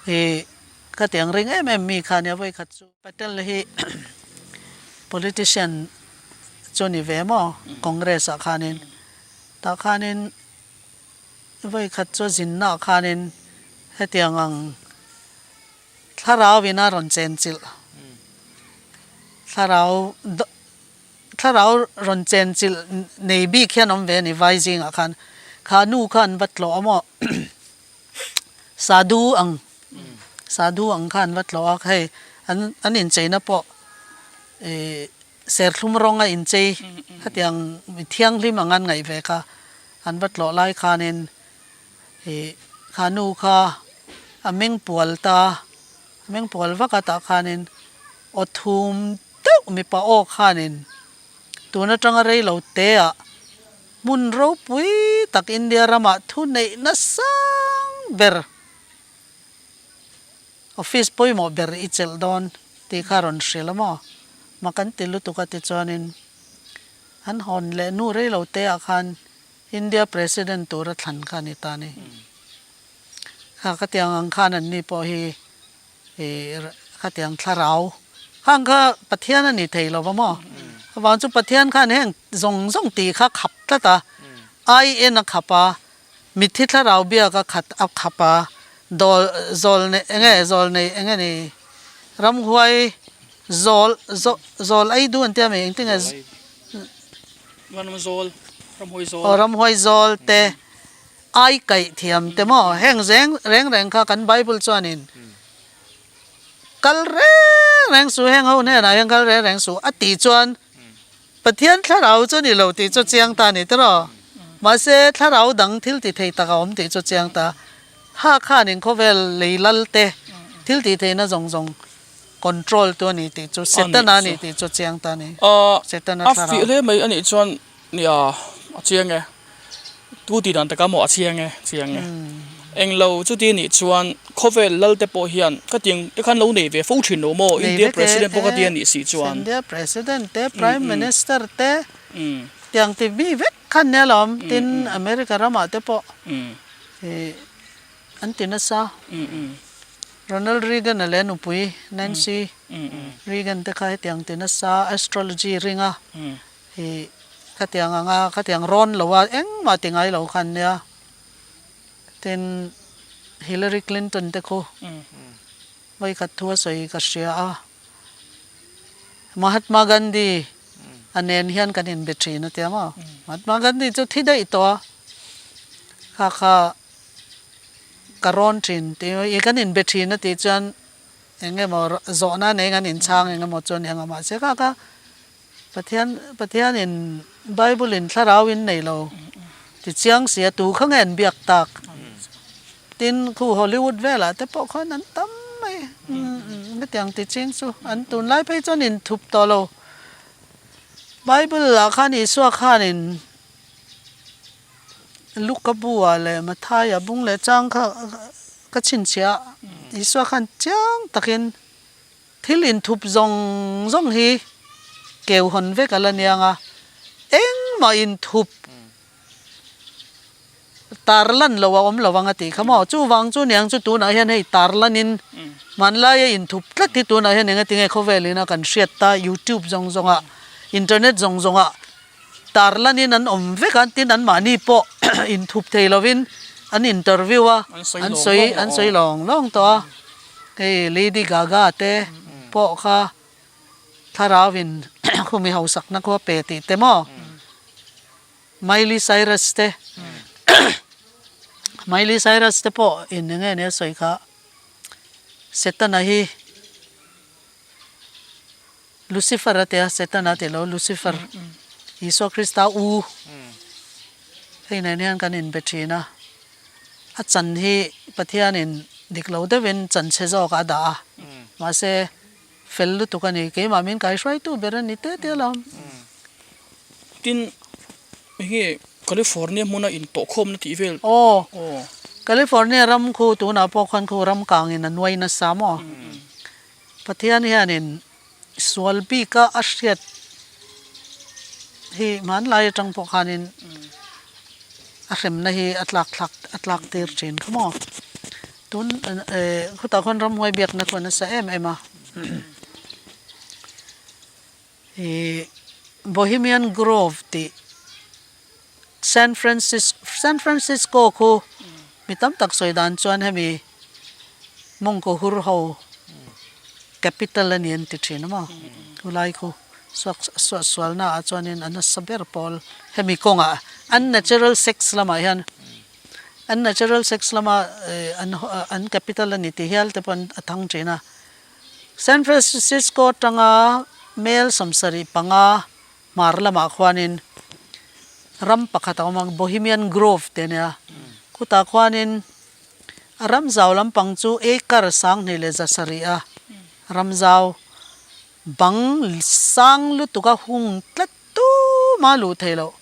ih khatiang ring em em mi kha nia vawikhat chu. Patel hi politician chu ni ve maw Congress ah khanin tah khanin vawikhat chu zinna ah khanin hetiang ang thlarau in a rawn chenchilh thlarau thlarau rawn chenchilh nei bik hian awm ve a ni vai zingah khan kha nu kha an va tlawh a maw. Sadhu ang Sadhu ang kha an va tlawh a hei an an incheina pawh ih serthlum rawng a inchei khatiang mi thianghlim ang an ngaih ve kha an va tlawh lai khanin ih kha nu kha a meng pual ta a meng pual vak a tah khanin aw thum deuh mipa aw khanin tun atanga rei lo te ah. Hmun ropui tak India ramah thu neih nasang ber, office pawimawh ber i chelh dawn tih kha a rawn hrilh a maw? Ma kan ti lutuk a tichuanin an hawn leh nu rei lo te ah khan India President tura thlan kha a ni ta a ni. Kha khatiang ang khan an ni pawh hi Ih khatiang thlarau khang kha Pathian a ni thei lo va maw? Avang chu Pathian khan heng zawng zawng tih kha khap tlat a, ai en a khap a, mitthi thlarau biak a khat a khap a, dawl zawl nei eng nge zawl nei eng nge ni ramhuai zawl zaw zawl ei duh an tia mi engtin nge Ramzawl ramhuai zawl aw ramhuai zawl te. Ai kaih thiam te maw? Heng zeng reng reng kha kan Bible chuanin kal reng reng suh, heng ho hnenah hian kal reng reng suh a tih chuan Pathian thlarau chu ni lo tih chu chiang ta a ni tiraw? Mahse thlarau dang thil ti thei tak a awm tih chu chiang ta. Ha khanin khawvel lei lal te thil tih theihna zawng zawng control tu a ni tih chu Setana a ni tih chu chiang ta a ni. Setana thlarau. A fiah hle mai a nih chuan nia a chiang e. Tu tih dan taka maw a chiang e, chiang e. Englo chuti nih chuan khawvel lal te pawh hian ka tiang te khan lo nei ve fo thin lo maw India President pawh ka ti a nih si chuan. India President te, Prime Minister te tiang ti mi vek khan nia lawm tin America ramah te pawh ih an ti nasa. Ronald Reagan a leh nupui Nancy Reagan te kha hetiang ti nasa astrology ringa Ih, khatiang anga khatiang rawn lo a engmah ti ngai lo khan nia. Tin, Hillary Clinton te khu vawikhat thu a sawi ka hria a. Mahatma Gandhi a nen hian kan inbe thin a tia maw. Mahatma Gandhi chu thi daih tawh a, kha kha ka rawn thin tih i kan inbe thin a tih chuan eng emaw zawhna nei kan inchhang eng emaw chu a ni ang a mahse kha kha Pathian Pathianin Bible in thlarau in nei lo ti chiang sia tu kha nge an biak tak tin khu Hollywood velah te pawh khawn an tam mai hetiang ti ching chu an tunlai phei chuan in thup tawh lo Bible ah khan Isua khanin Luka bu ah leh Mathaia bung leh chang kha ka chhinchhiah Isua khan chiang takin Thil inthup zawng zawng hi keu hawn vek a la niang a, engmah inthup tar lan lo a awm lo ang a tih kha maw? Chuvang chu niang chu tunah hian hei tar lanin hmanlaia inthup tlat hi tunah hian engatinge khawvelin a kan hriat ta youtube zawng zawngah internet zawng zawngah tar lanin an awm vek a tin anmahni pawh inthup thei lovin an interview a an sawi an sawi lawng lawng tawh a hei Lady Gaga te pawh kha thlarau in khumi hausakna khu a pe tih te maw Miley Cyrus te Miley Cyrus te pawh in eng nge nia sawi kha Setana hi Lucifer a tia, Satan a ti lo, Lucifer, Isua Krista u hei nen hian kan inbe thin a, a chan hi Pathianin dik lo deuhin chan chhe zawk a dah a, mahse fel lutuk a ni, keimah min kaihruaitu ber a ni te te alawm. Tin. Enge California hmuna intawhkhawmna tih vel. Aw, California ram khu tunah pawh khan khu ram kangin a nuai nasa maw? Pathian hianin sual bika a hriat hi hmanlai atang pawh khanin a hremna hi a tlak thlak a tlak tir thin kha maw? Tun khutah khuan ramhuai biakna khu a nasa em em a. Ih Bohemian Grove tih San Francis San Francisco khu mi tam tak sawi dan chuan hemi mawngkaw hur ho capital a ni an ti thin a maw chulai khu suak suah sualna ah chuanin a nasa ber pawl hemi kawngah unnatural sex lamah hian unnatural sex lama eh an an capital a ni tih hial te pawh a thang thin a. San Francisco atanga mel 75 hmar lamah khuanin ram pakhat a awm a, Bohemian Grove tih a nia. Khutah khuanin a ram zau lampang chu acre 2100 a ram zau bang sang lutuk a hung tlat tuma luh theih loh.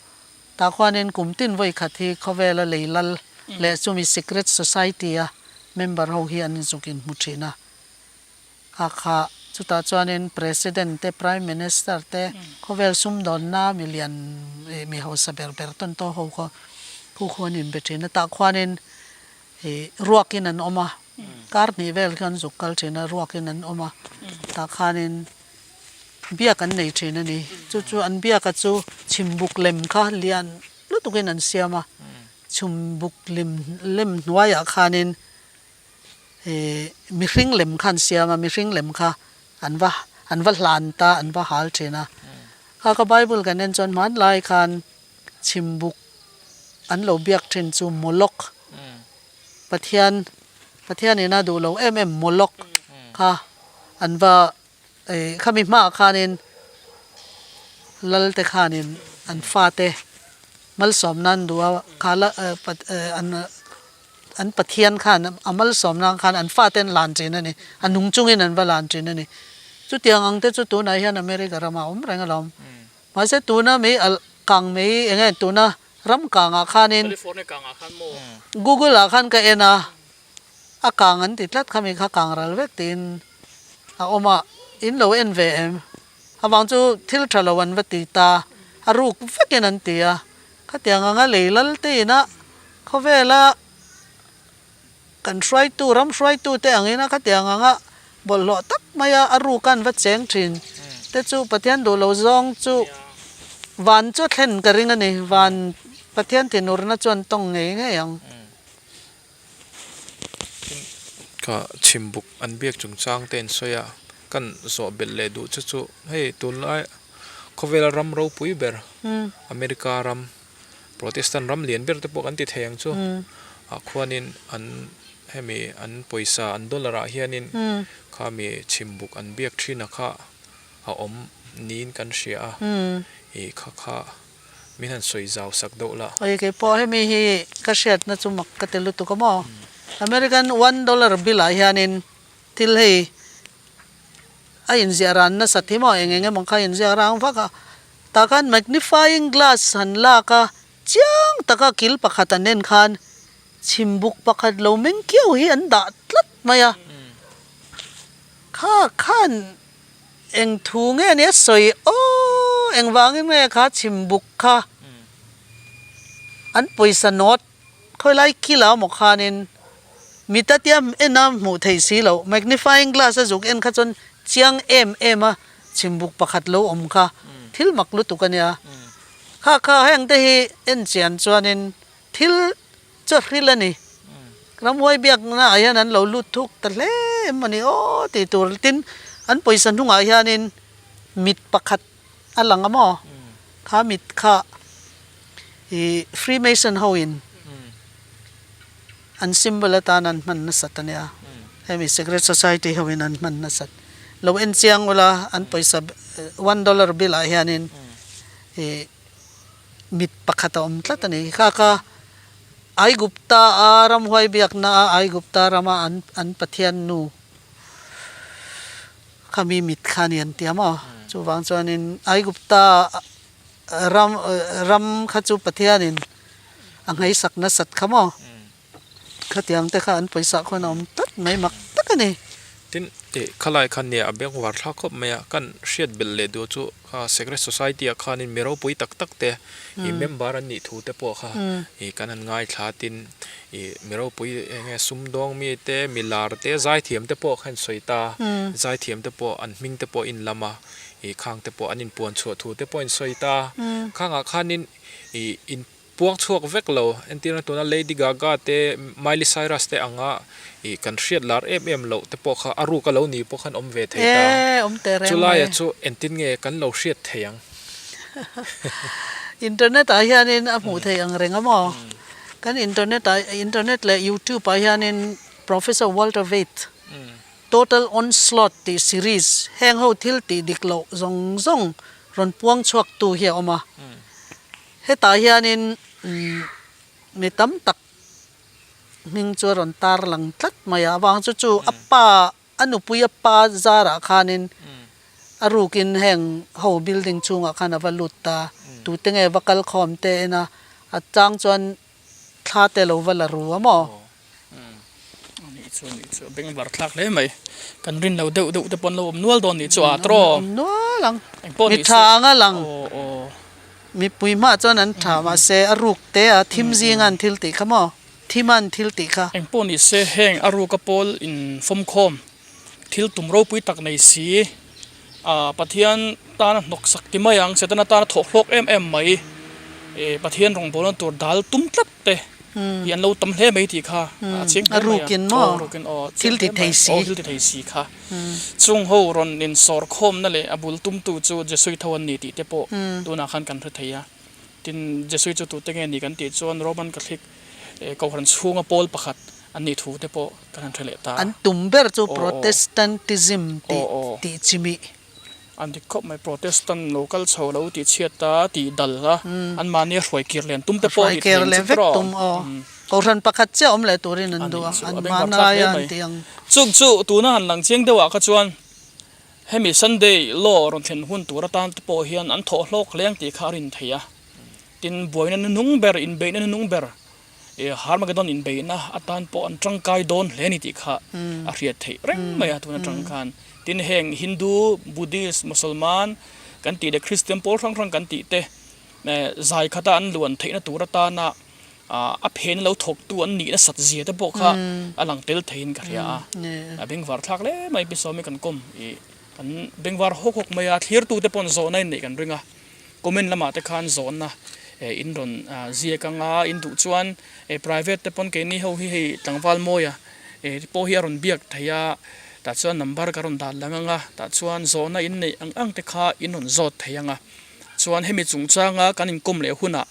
Tah khuanin kum tin vawi khat hi khawvela lei lal leh chumi secret society a member ho hi an inzuk inhmu thin a. A kha chutah chuanin President te, Prime Minister te, khawvel sumdawnna milian ih mi hausa ber ber tawn tawh ho khaw khu khu an inbe thin a. Tah khuanin ih ruakin an awm a, kar hnih vel khan zuk kal thin a, ruakin an awm a. Tah khanin biak an nei thin a ni. Chu chu an biaka chu chhimbuk lem kha lian lutukin an siam a, chhimbuk lim lem hnuaiah khanin Ih mihring lem kha an siam a, mihring lem kha an va an va hlan ta, an va hal thin a. Kha ka Bible kan en chuan hmanlai khan chhimbuk an lo biak thin chu Moloch, Pathian Pathian ina duh lo em em Moloch kha an va ih khami hmaah khanin lal te khanin an fate malsawm nan duh a, kha la an. An Pathian khan a malsawm nan khan an fate an lan thin a ni. A nung chungin an va lan thin a ni. Chutiang ang te chu tunah hian America ramah a awm reng alawm. Mahse tuna mei alh kang mei eng nge tuna ram kangah khanin California kangah khan maw? Google ah khan ka en a, a kang an ti tlat kha mi kha kang ral vek tiin a awm a, in lo en ve em? Avang chu thil tha lo an va ti ta, a ruk vekin an ti a. Khatiang anga lei lal te ina khawvela kan hruaitu, ram hruaitu te angina khatiang anga bawlhhlawh tak maia a ruk a an va cheng thin te chu Pathian duh lo zawng chu van chu a thlen ka ring a ni. Van Pathian thinurna chu an tawng ngei ngei ang. Ka chhimbuk an biak chungchang te an sawi a, kan zawh belh leh duh che chu hei tunlai khawvela ram ropui ber America ram Protestant ram lian ber te pawh kan ti thei ang chu ah khuanin an hemi an pawisa an dollar ah hianin khami chhimbuk an biak thin a kha a awm niin kan hria a ih kha kha. Min han sawi zau sak deuh la. Oi kei pawh hemi hi ka hriatna chu mak ka ti lutuk a maw. American one dollar bill ah hianin thil hei a inziah ran nasat hi maw eng eng emaw kha a inziak rang vak a. Tah khan magnifying glass han lak a chiang taka kil pakhat an en khan chhimbuk pakhat lo meng kiau hi an dah tlat mai a. Kha khan. Eng thu nge nia sawi aw, engvangin nge kha chhimbuk kha an pawisa nawt khawilai kila maw khanin mit a tia en a hmuh theih si loh, magnifying glass a zuk en kha chuan chiang em em a chhimbuk pakhat lo awm kha thil mak lutuk a nia. Kha kha heng te hi en chian chuanin thil chu a hril a ni. Ramhuai biakna ah hian an lo lut thuk ta hle em a ni aw tih tur tin an pawisa hnungah hianin mit pakhat a lang a maw kha mit kha ih freemason ho in an symbol atan an hman nasat a nia hemi secret society ho in an hman nasat lo en chiang ula an pawisa one dollar bill ah hianin ih mit pakhat a awm tlat a ni. Kha kha Aigupta a ramhuai biakna a Aigupta rama an an Pathian nu kha mi mit kha a ni an ti a maw? Chuvang chuanin Aigupta ram ram kha chu Pathianin a ngheisak nasat kha maw? Khatiang te kha an pawisa khawn a awm tlat mai mak tak a ni. Tin, ih khalai khan nia a beng var thlak khawp mai a, kan hriat belh leh duh chu kha Secret Society ah khanin mi ropui tak tak te ih member an nih thu te pawh kha ih kan han ngaithla a, tin ih mi ropui eng nge sumdawng mi te, mi lar te, zaithiam te pawh kha an sawi ta, zaithiam te pawh an hming te pawh a inlam a, ih khang te pawh an inpuan chhuah thu te pawh a insawi ta, khangah khanin ih in. Puang chhuak vek lo, entirna tuna Lady Gaga te, Miley Cyrus te anga ih kan hriat lar em em loh te pawh kha a ruk a lo ni pawh khan awm ve thei ta. Ee, awm teh reng Chulaia mai. chu entin nge kan lo hriat thei ang? Internet ah hianin a hmuh theih ang reng a maw? Kan internet ah, internet leh youtube ah hianin Professor Walter Veith Total Onslaught tih series heng ho thil tih dik loh zawng zawng rawn puang chhuak tu hi a awm a. Hetah hianin mi tam tak hming chu a rawn tar lang tlat mai a, avang chu chu a pa a nupui a pa zarah khanin a rukin heng ho building chhungah khan a va lut ta, tute nge va kal khawm te en a, a chang chuan thla te lo va la ru a maw? Anih chu anih chu a bengvar thlak hle mai, kan rin lo deuh deuh te pawh an lo awm nual dawn nih chu a tawng. Awm nual ang, mi tha anga lang, mipui hmah chuan an tha mahse a ruk te a thim zinga an thil tih kha maw, thima an thil tih kha. Engpawh ni se heng a ruka pawl in fawmkhawm thil tum ropui tak nei si ah Pathian tana hnawk sak ti mai ang Setana tana thawh hlawk em em mai eh Pathian rawngbawlna tur dal tum tlat te hi an lo tam hle mai tih kha a chiang hle mai a aw rukin aw thil ti thei si aw thil ti thei si kha chung ho rawn in sawr khawmna leh a bul tumtu chu Jesuit ho an ni tih te pawh tunah khan kan hre thei a tin Jesuit chu tute nge ni kan tih chuan Roman Catholic eh Kohhran chhunga pawl pakhat an nih thu te pawh kan han hre leh ta. An tum ber chu Protestantism tih tih chi mih. An dik khawp mai, Protestant lo kal chho lo tih chhiat ta tih dal a, an mahni a hruai kir len tum te pawh a nih thei ang chu tawh. Kohhran pakhat chiah awm leh turin an duh a, an mahna aia an tih ang. Chung chu tuna han lang chiang deuhah kha chuan hemi Sunday law rawn thlen hun tur atan te pawh hian an thawh hlawk hle ang tih kha a rin thei a. Tin, buaina nunung ber, inbeihna nunung ber Harmagedon inbeihna atan pawh an tangkai dawn hle a ni tih kha a hriat theih reng mai a tun atang khan. Tin heng Hindu, Buddhist, Musalman kan tih leh Christian pawl hrang hrang kan tih te zai khata an luan theihna tur atana a phen lo thawktu an nih nasat zia te pawh kha a lang tel theiin ka hria a. A bengvar thlak hle mai Pi Sawmi kan kawm ih kan bengvar hawk hawk mai a, thlirtute paw'n zawhna in neih kan ring a. Comment lamah te khan zawnna in rawn ziak anga in duh chuan private te pawn keini ho hi hei tlangval mawia pawh hi a rawn biak thei a, tah chuan number ka rawn dan lang anga tah chuan zawhna in neih ang ang te kha in rawn zawt thei anga chuan hemi chungchanga kan inkawm leh hunah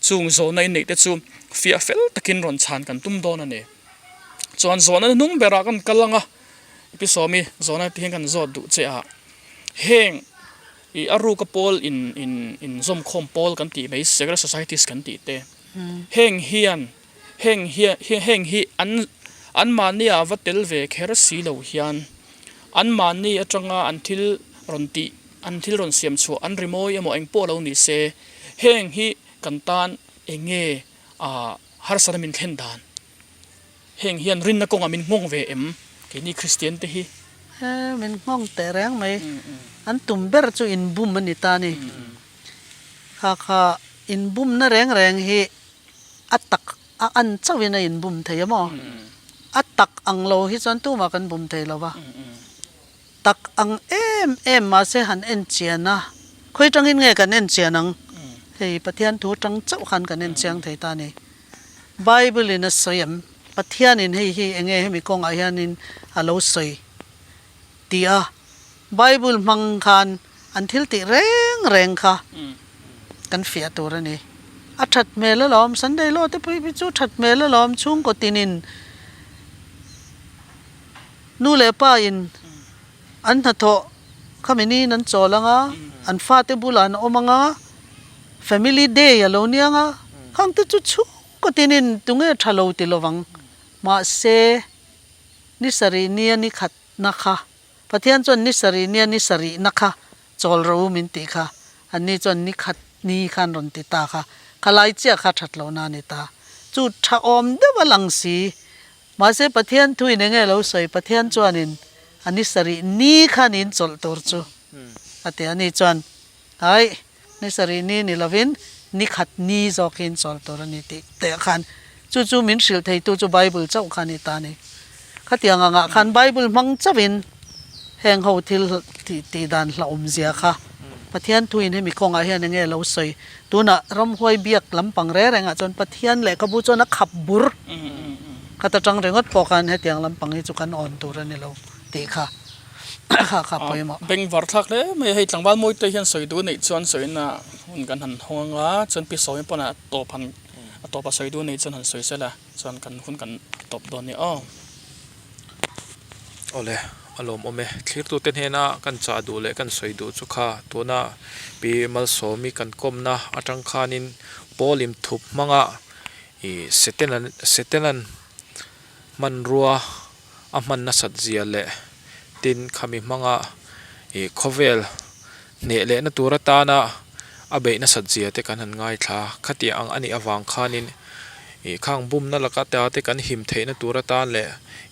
chung zawhna in neih te chu fiah fel takin rawn chhan kan tum dawn a ni. Chuan zawhna hnung berah kan kal anga Pi Sawmi zawhna te hian kan zawt duh che a heng Ih a ruka pawl in in inzawmkhawm pawl kan tih mai secret societies kan tih te heng hian heng hian heng hi an anmahni ah va tel ve kher si lo hian anmahni atanga an thil rawn tih an thil rawn siam chhuah an rimawi emaw eng pawh lo ni se heng hi kan tan eng nge ah harsatna min thlen dan. Heng hian rinna kawngah min nghawng ve em? Keini Kristian te hi. He min nghawng teh reng mai. An tum ber chu inbum a ni ta ni. Kha kha inbumna reng reng hi a tak a an chauhin a inbum thei a maw? A tak ang lo hi chuan tumah kan bum thei lo va. Tak ang em em mahse han en chian a, khawi tangin nge kan en chian ang? Hei Pathian thu tang chauh khan kan en chiang thei ta ni. Bible in a sawi em? Pathian in hei hi enge hemi kawngah hianin a lo sawi tih a, Bible hmang khan an thil tih reng reng kha kan fiah tur a ni. A that hmel alawm, Sunday law te pawh hi chu that hmel alawm, chhungkaw tinin nu leh pa in an hnathawh khami niin an chawl ang a, an fate bulah an awm ang a, Family day a lo nia nga, khang te chu chhungkaw tinin tunge tha lo ti lovang. Mahse, ni sarih nia ni khat na kha, Pathian chuan ni sarih nia ni sarih na kha chawl ro min tih kha, anni chuan ni khat. ni khan rawn ti ta kha, khalai chiah kha that lohna a ni ta. Chu tha awm deuh a lang si. Mahse Pathian thuin enge lo sawi, Pathian chuanin a ni sarih ni khan in chawlh tur chu a ti a ni chuan Aih, ni sarih ni ni lovin ni khat ni zawk hi in chawlh tur a ni tih teh khan chu chu min hrilh theitu chu Bible chauh kha a ni ta a ni. Khatiang angah khan Bible hmang chauhin heng ho thil tih dan hlauhawm zia kha Pathian thuin hemi kawngah hian enge lo sawi. Tunah ramhuai biak lampang reng rengah chuan Pathian lehkhabu chuan a khap bur khat atang ringawt pawh khan hetiang lampang hi chu kan awn tur a ni lo tih kha kha kha pawimawh. Bengvar thlak hle mai a, hei tlangval mawite hian sawi duh neih chuan sawina hun kan han hawng anga chuan pi sawi pawn a tawp han a tawp a sawi duh neih chuan han sawi sela chuan kan hun kan tawp dawn nia aw. Awle, a lawmawm e. Thlirtute hnena kan chah duh leh kan sawi duh chu kha tuna Pi Malsawmi kan kawmna atang khanin Paul in thup hmanga ih Setenan Setenan hmanrua a hman nasat zia leh tin khami hmanga ih khawvel hneh lehna tur atana a beih nasat zia te kan han ngaithla a, khatiang ang a nih avang khanin ih khang bumna laka ta te kan him theihna tur atan leh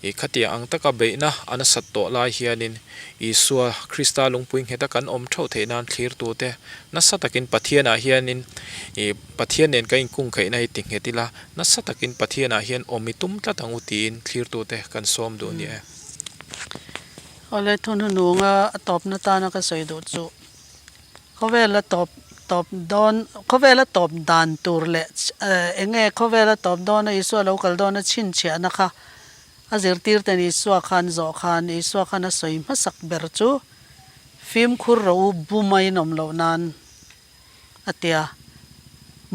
ih khatiang ang taka beihna a nasat tawh lai hianin Isua Krista lungpui ngheta kan awm theuh theih nan thlirtu te nasa takin Pathianah hianin ih Pathian nen kan inkung theihna hi ti nghet ila nasa takin Pathianah hian awm i tum tlat ang u tiin thlirtu te kan sawm duh ni e. Awle thunhununga a tawpna tana ka sawi duh chu khawvela tawp tawp dawn khawvela tawp dan tur leh eng nge khawvela tawp dawna Isua lo kal dawna chhinchhiahna kha a zirtir ten Isua khan zawh khan Isua khan a sawi hmasak ber chu fimkhur rawh u bum a inawm loh nan a ti a.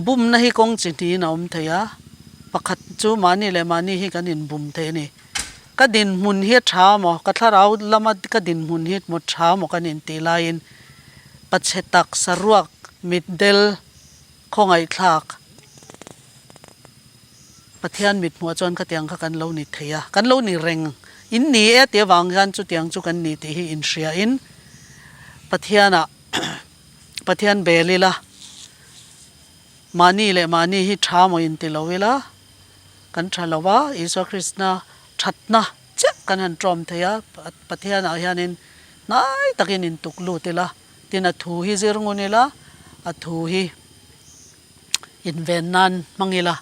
Bumna hi kawng chi hnihin a awm thei a, pakhat chu mahni leh mahni hi kan inbum thei a ni. Ka dinhmun hi a tha maw, ka thlarau lama ka dinhmun hi maw tha maw kan intih laiin pachhe tak, saruak, mitdel, khawngaihthlak, Pathian mithmuah chuan khatiang kha kan lo ni thei a, kan lo ni reng. In ni e tih avang hian chutiang chu kan ni tih hi inhriain Pathianah Pathian bel ila, mahni leh mahni hi tha maw inti lo ila, kan tha lo a, Isua Krista thatna chiah kan han tawm thei a, Pathianah hianin hnai takin intuk lut ila, tin a thu hi zir ngun ila, a thu hi inven nan hmang ila,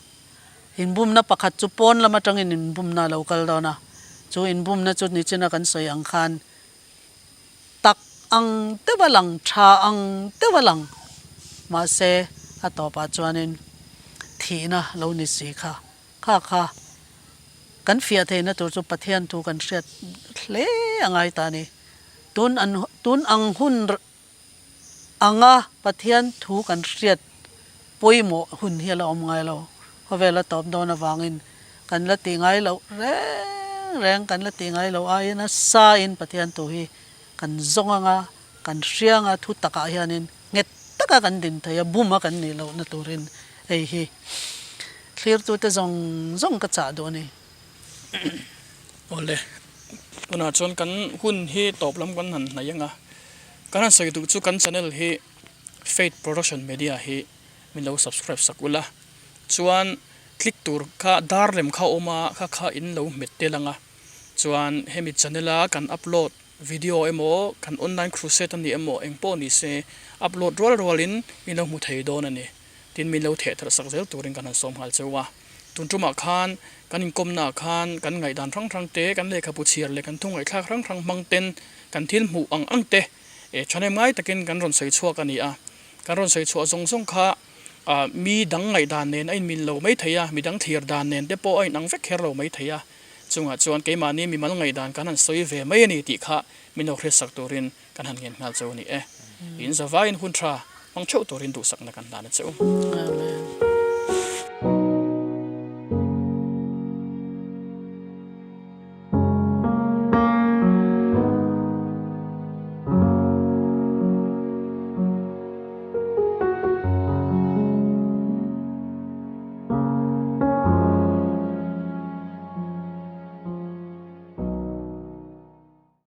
inbumna pakhat chu pawn lam atangin inbumna a lo kal dawn a, chu inbumna chu nichina kan sawi ang khan Tak ang deuh a lang, tha ang deuh a lang. Mahse, a tawpah chuanin thihna lo ni si kha. Kha kha kan fiah theihna tur chu Pathian thu kan hriat hle a ngai ta a ni. Tun an tun ang hun anga Pathian thu kan hriat pawimawh hun hi a la awm ngai lo. Khawvel a tawp dawn avangin kan la tih ngai loh reng reng, kan la tih ngai loh aiin a sain Pathian thu hi kan zawng anga, kan hria anga thu takah hianin nghet taka kan din thei a, bum a kan nih lohna turin hei hi thlirtute zawng zawng ka chah duh a ni. Awle, tunah chuan kan hun hi tawp lam kan han hnaih anga, kan han sawi duh chu kan channel hi Faith Production Media hi min lo subscribe sak ula, chuan click tur kha dar lem kha a awm a, kha kha in lo hmet tel ang a, chuan hemi channel a kan upload video emaw kan online crusade a ni emaw eng pawh ni se upload rual rual in min lo hmu thei dawn a ni. Tin min lo theh tharh sak zel turin kan han sawm nghal cheu a. Tun tumah khan kan inkawmnaah khan kan ngaihdan hrang hrang te, kan lehkhabu chhiar leh kan thungaihthlak hrang hrang hmang ten kan thil hmuh ang ang te thahnem ngai takin kan rawn sawi chhuak a ni a. Kan rawn sawi chhuah zawng zawng kha mi dang ngaihdan nen a inmil lo mai thei a, mi dang thlir dan nen te pawh a inang vek kher lo mai thei a. Chungah chuan keimahni mimal ngaihdan kan han sawi ve mai a ni tih kha min lo hriatsak turin Kan han ngen nghal cheu a ni e. In zavaiin hun tha hmang theuh turin duhsakna kan hlan a che u. Amen.